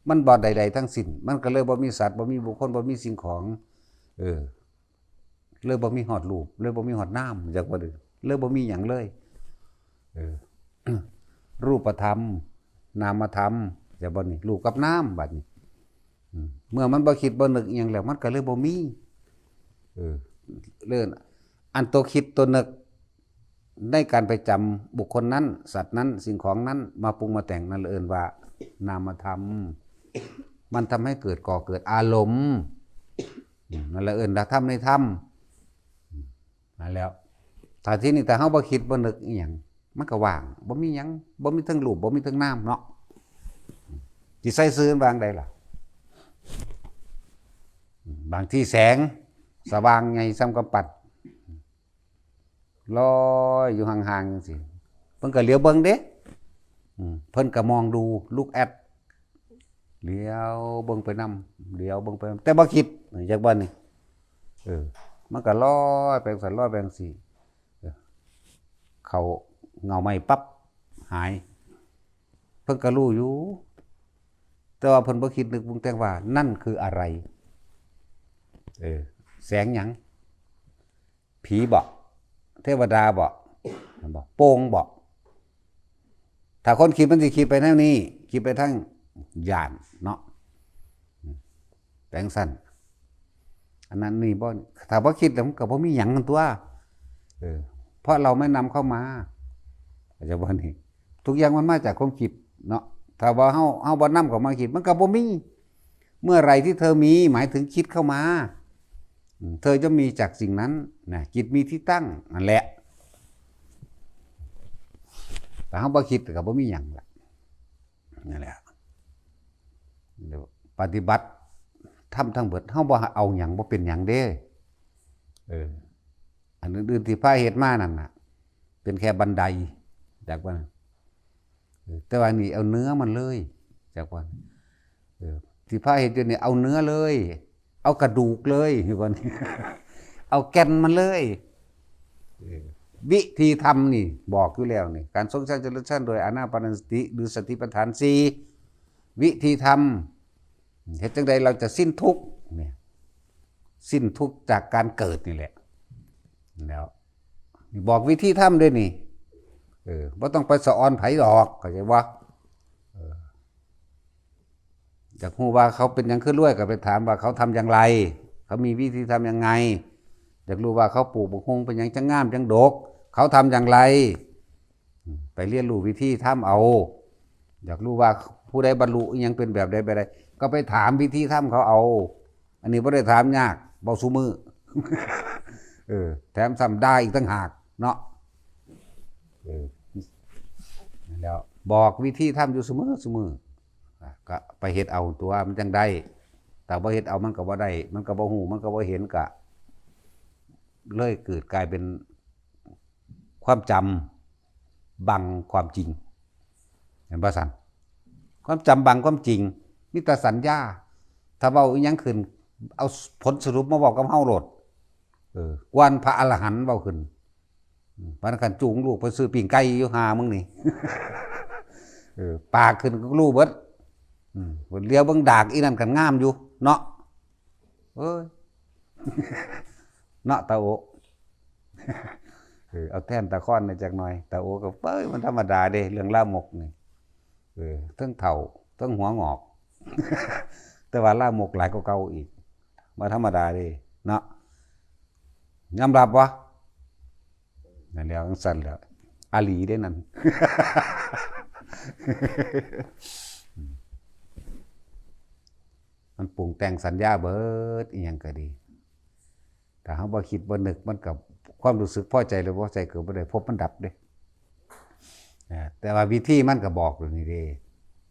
มันบ่ใดๆทั้งสิ้น มันก็เลยบ่มีสัตว์ บ่มีบุคคล บ่มีสิ่งของ เออ เลยบ่มีฮอดรูป เลยบ่มีฮอดนาม จักว่าเด้อ เลยบ่มีหยังเลย เออ รูปธรรม นามธรรม จักบ่นี่ รูปกับนาม บัดนี้ อืม เมื่อมันบ่คิดบ่นึกอิหยังแล้ว มันก็เลยบ่มี เออ เรื่อง อันตัวคิดตัวนึก ในการไปจำบุคคลนั้น สัตว์นั้น สิ่งของนั้น มาปรุงมาแต่ง นั่นเอิ้นว่านามธรรม มันทำให้เกิด ก่อเกิดอารมณ์ อืม นั่นแหละเอิ้นว่าธรรมในธรรม อืม นั่นแล้ว ถ้าที่นี่ ถ้าเฮาบ่คิดบ่นึกอิหยัง มันก็ว่าง บ่มีหยัง บ่มีเทิงรูป บ่มีเทิงนามเนาะ สิใส่ซื่อวางใดล่ะ บางที่แสงสว่างใหญ่ส่ำกำปั้น ลอยอยู่ห่างๆจังซี่ เพิ่นก็เหลียวเบิ่งเด้ อืม เพิ่นก็มองดู look at เหลียวเบิ่งไปนำ เหลียวเบิ่งไปนำ แต่บ่คิด จักบ่นี่ เออ มันก็ลอยไปจั่งซั้น ลอยไปจั่งซี้ เออ เข้าเงาไม้ปั๊บ หาย เพิ่นก็รู้อยู่ แต่ว่าเพิ่นบ่คิดนึกปรุงแต่งว่านั่นคืออะไร เออ แสงหยัง ผีบ่ เทวดาบ่ บ่ โป่งบ่ ถ้าคนคิดมันสิคิดไปแนวนี้ คิดไปทางย่านเนาะ แปลงสั้น อันนั้นนี่บ่ ถ้าบ่คิดแล้วมันก็บ่มีหยังนั่นตัว เออ เพราะเราไม่นำเข้ามา เข้าใจบ่นี่ ทุกอย่างมันมาจากความคิดเนาะ ถ้าว่าเฮา เฮาบ่นำเข้ามาคิด มันก็บ่มี เมื่อไหร่ที่เธอมี หมายถึงคิดเข้ามา อืม เธอจะมีจากสิ่งนั้นนะ จิตมีที่ตั้ง นั่นแหละ ถ้าเฮาบ่คิดก็บ่มีหยังล่ะ นั่นแหละ ปฏิบัติธรรมทั้งเบิด เฮาบ่เอาหยัง บ่เป็นหยังเด้ เออ อันอื่นๆที่พาเฮ็ดมานั่นน่ะ เป็นแค่บันได จักว่า เออ แต่ว่านี่เอาเนื้อมันเลย จักว่า เออ ที่พาเฮ็ดอยู่นี่เอาเนื้อเลย เอากระดูกเลย ว่านี่ เอาแก่นมันเลย เออ วิธีทำนี่บอกอยู่แล้วนี่ การทรงสร้างเจริญสร้างโดยอานาปานสติ หรือสติปัฏฐานสี่ วิธีทำ เฮ็ดจั่งใดเราจะสิ้นทุกข์เนี่ย สิ้นทุกข์จากการเกิดนี่แหละ แล้ว บอกวิธีทำด้วยนี่ เออ บ่ต้องไปสะออนไผดอก เข้าใจบ่ เออ อยากรู้ว่าเขาเป็นหยังคือรวย ก็ไปถามว่าเขาทำอย่างไร เขามีวิธีทำยังไง อยากรู้ว่าเขาปลูกบักฮุ่งเป็นหยังจั่งงามจั่งดก เขาทำอย่างไร ไปเรียนรู้วิธีทำเอา อยากรู้ว่าผู้ใดบรรลุอิหยังเป็นแบบใดแบบใด ก็ไปถามวิธีทำเขาเอา อันนี้บ่ได้ถามยาก เว้าซุมื้อ เออ แถมซ้ำด่าอีกต่างหากเนาะ เออ แล้วบอกวิธีทำอยู่ซุมื้อซุมื้อ อ่ะ ก็ไปเฮ็ดเอาตัวมันจั่งได้ แต่บ่เฮ็ดเอามันก็บ่ได้ มันก็บ่ฮู้ มันก็บ่เห็น ก็เลยเกิดกลายเป็นความจำบังความจริง เห็นบ่ซั่น ความจำบังความจริง มีแต่สัญญา ถ้าเว้าอีหยังขึ้น เอาผลสรุปมาเว้ากับเฮาโลด เออ กวนพระอรหันต์เว้าขึ้น อืม ปานนั้นคันจูงลูกไปซื้อปิ้งไก่อยู่ ห่ามึงนี่ เออ ปากขึ้นก็รู้เบิด อืม เหลียวเบิ่งดากอีนั่นคันงามอยู่ เนาะ เอ้ย เนาะตาโอ เออ เอาแท่นตาค้อนหน่อยจักหน่อย ตาโอก็ เอ้ย มันธรรมดาเด้ เรื่องลามกนี่ เออ เทิงเฒ่า เทิงหัวงอก แต่ว่าลามกหลายกว่าเก่าอีก บ่ธรรมดาเด้ เนาะ ยอมรับบ่ นั่นแหล้ว จั่งซั้นแหล้ว อาหลีเด้นั่น มันปรุงแต่งสัญญาเบิด อีหยังก็ดี ถ้าเฮาบ่คิดบ่นึก มันก็ ความรู้สึกพอใจหรือบ่พอใจก็บ่ได้ ภพมันดับเด้ อ่า แต่ว่าวิธีมันก็บอกอยู่นี่เด้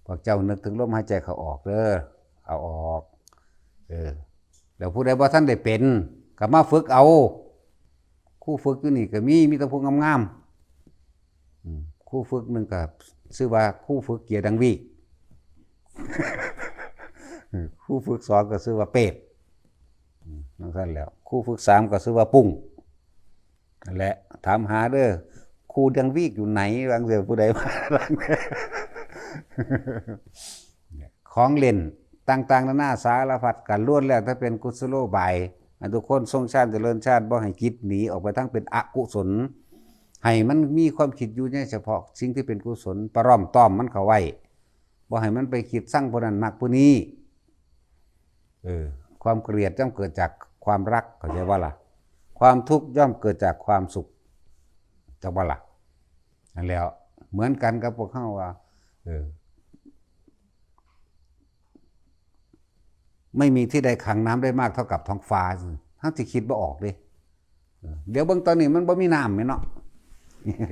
พวกเจ้านึกถึงลมหายใจเข้าออกเด้อ เอาออก เออ แล้วผู้ใดบ่ทันได้เป็น ก็มาฝึกเอา ครูฝึกอยู่นี่ก็มี มีแต่ผู้งามๆ อืม ครูฝึกหนึ่งก็ชื่อว่าครูฝึกเกียร์ดังวีก ครูฝึกสองก็ชื่อว่าเปรต อืม นั่นสั้นแล้ว ครูฝึกสามก็ชื่อว่าปุ้ง นั่นแหละ ถามหาเด้อ ครูดังวีกอยู่ไหน บางเสือผู้ใดมา ของเล่นต่างๆ นานาสารพัดกัน ล้วนแล้วแต่เป็นกุศโลบาย ให้ทุกคนทรงฌานเจริญฌาน บ่ให้จิตหนีออกไปทางเป็นอกุศล ให้มันมีความคิดอยู่ในเฉพาะสิ่งที่เป็นกุศล ประล้อมต้อมมันเข้าไว้ บ่ให้มันไปคิดชังผู้นั้นมักผู้นี้ เออ ความเกลียดย่อมเกิดจากความรัก เข้าใจบ่ล่ะ ความทุกข์ย่อมเกิดจากความสุข จักบ่ล่ะ นั่นแหล้ว เหมือนกันกับพวกเขาว่า เออ ไม่มีที่ใดขังน้ำได้มากเท่ากับท้องฟ้า เฮาสิคิดบ่ออกเด้ เออ เดี๋ยวเบิ่งตอนนี้มันบ่มีน้ำแม่นเนาะ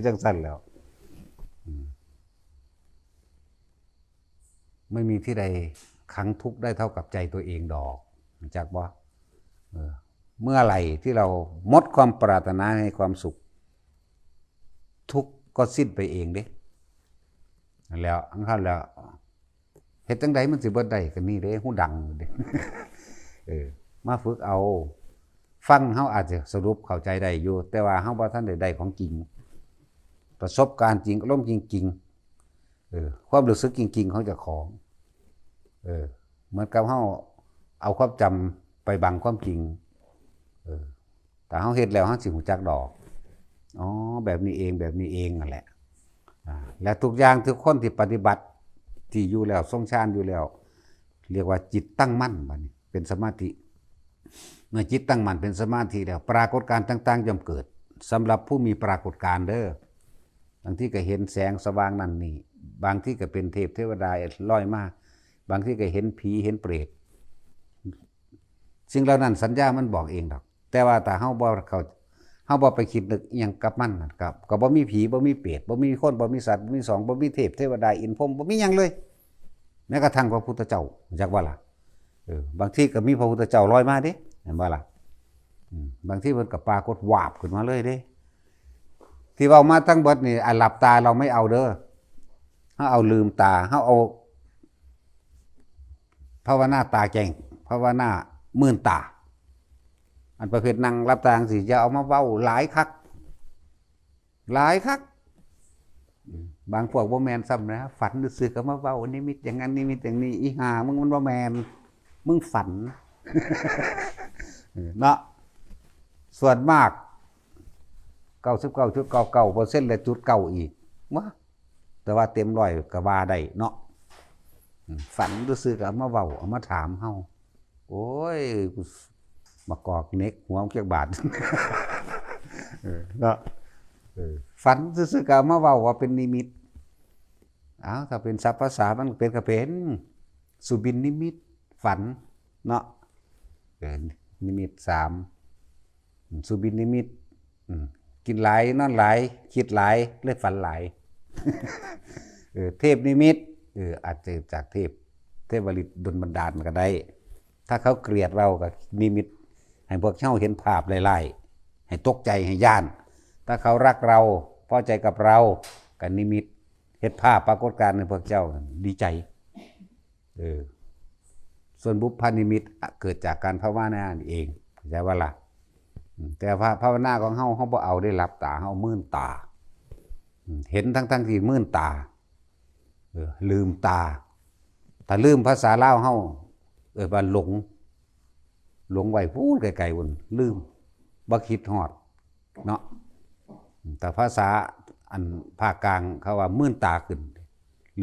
จังซั่นแหล้ว อืม ไม่มีที่ใดขังทุกข์ได้เท่ากับใจตัวเองดอก รู้จักบ่ เออ เมื่อไหร่ที่เราหมดความปรารถนาในความสุข ทุกข์ก็สิ้นไปเองเด้ นั่นแหล้ว อันนั้นแล้ว เฮ็ดจั่งใดมันสิเบิดได้ ก็นี่เด้ ฮูดังอยู่เด้ เออ มาฝึกเอา ฟังเฮาอาจจะสรุปเข้าใจได้อยู่ แต่ว่าเฮาบ่ทันได้ได้ของจริง ประสบการณ์จริง อารมณ์จริงๆ เออ ความรู้สึกจริงๆ ของเจ้าของ เออ เหมือนกับเฮาเอาความจำไปบังความจริง เออ ถ้าเฮาเฮ็ดแล้วเฮาสิรู้จักดอก อ๋อ แบบนี้เอง แบบนี้เองนั่นแหละ อ่า และทุกอย่างทุกคนที่ปฏิบัติ ที่อยู่แล้ว ทรงฌานอยู่แล้ว เรียกว่าจิตตั้งมั่น บัดนี้เป็นสมาธิ เมื่อจิตตั้งมั่นเป็นสมาธิแล้ว ปรากฏการณ์ต่างๆ ย่อมเกิด สำหรับผู้มีปรากฏการณ์เด้อ บางทีก็เห็นแสงสว่างนั่นนี่ บางทีก็เป็นเทพเทวดาลอยมา บางทีก็เห็นผีเห็นเปรต สิ่งเหล่านั้นสัญญามันบอกเองดอก แต่ว่าถ้าเฮาบ่เข้า เฮาบ่ไปคิดนึกอิหยังกับมันนั่น ก็ ก็บ่มีผี บ่มีเปรต บ่มีคน บ่มีสัตว์ บ่มีสอง บ่มีเทพเทวดาอินทร์พรหม บ่มีหยังเลย แม้กระทั่งพระพุทธเจ้า รู้จักบ่ล่ะ เออ บางทีก็มีพระพุทธเจ้าลอยมาเด้ เห็นบ่ล่ะ อืม บางทีเพิ่นก็ปรากฏวาบขึ้นมาเลยเด้ ที่เว้ามาทั้งเบิดนี่ อ่ะ หลับตาเราไม่เอาเด้อ เฮาเอาลืมตา เฮาเอา ภาวนาตาแจ้ง ภาวนามื่นตา อันประเภทนั่งหลับตาจั่งซี้ อย่าเอามาเว้าหลายคัก หลายคัก บางพวกบ่แม่นซ้ำนะ ฝันซื่อๆ ก็มาเว้านิมิตอย่างนั้นนิมิตอย่างนี้ อีห่า มึงมันบ่แม่น มึงฝัน เนาะ ส่วนมาก เก้าสิบเก้าจุดเก้าเก้าเปอร์เซ็นต์ และจุดเก้าอีก วะ แต่ว่าเต็มร้อยก็ว่าได้เนาะ อืม ฝันซื่อๆ ก็เอามาเว้า เอามาถามเฮา โอ้ย กู มากอกเหน็กหัวมึงจักบาท เออ เนาะ เออ ฝันซื่อๆ ก็เอามาเว้าว่าเป็นนิมิต อ้าว ถ้าเป็นศัพท์ภาษามันเป็นก็เป็น สุบินนิมิต ฝัน เนาะ เออ นิมิตสาม สุบินนิมิต อืม กินหลาย นอนหลาย คิดหลาย เลยฝันหลาย เออ เทพนิมิต เออ อาจจะจากเทพ เทพฤทธิ์ดลบันดาลก็ได้ ถ้าเขาเกลียดเราก็นิมิต ให้พวกเฮาเห็นภาพหลายๆ ให้ตกใจ ให้ย้าน ถ้าเขารักเรา พอใจกับเรา ก็นิมิต เฮ็ดภาพปรากฏการณ์ให้พวกเจ้าดีใจ เออ ส่วนบุพนิมิตเกิดจากการภาวนานี่เอง เข้าใจบ่ล่ะ อืม แต่ภา- ภาวนาของเฮา เฮาบ่เอาได้หลับตา เฮามื่นตา อืม เห็นทั้งๆ ที่มื่นตา เออ ลืมตา ถ้าลืมภาษาลาวเฮา เอิ้นว่าหลง หลงไว้พู้นไกลๆ พู้น ลืม บ่คิดฮอด เนาะ แต่ภาษาอันภาคกลางเขาว่ามื่นตาขึ้น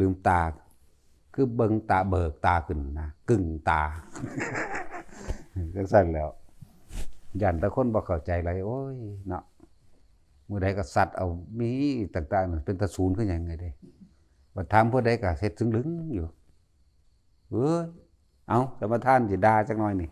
ลืมตา คือเบิ่งตา เบิกตาขึ้นนะ กึ่งตา จั่งซั่นแหล้ว ย้านแต่คนบ่เข้าใจหลาย โอ้ย เนาะ มื้อใดก็ซัดเอา มีต่างๆ เป็นตาศูนย์คือหยังไงเด้ บัดถามผู้ใดก็เฮ็ดซึ่งลึงอยู่ เอ้ย เอา สมทานสิด่าจักหน่อยนี่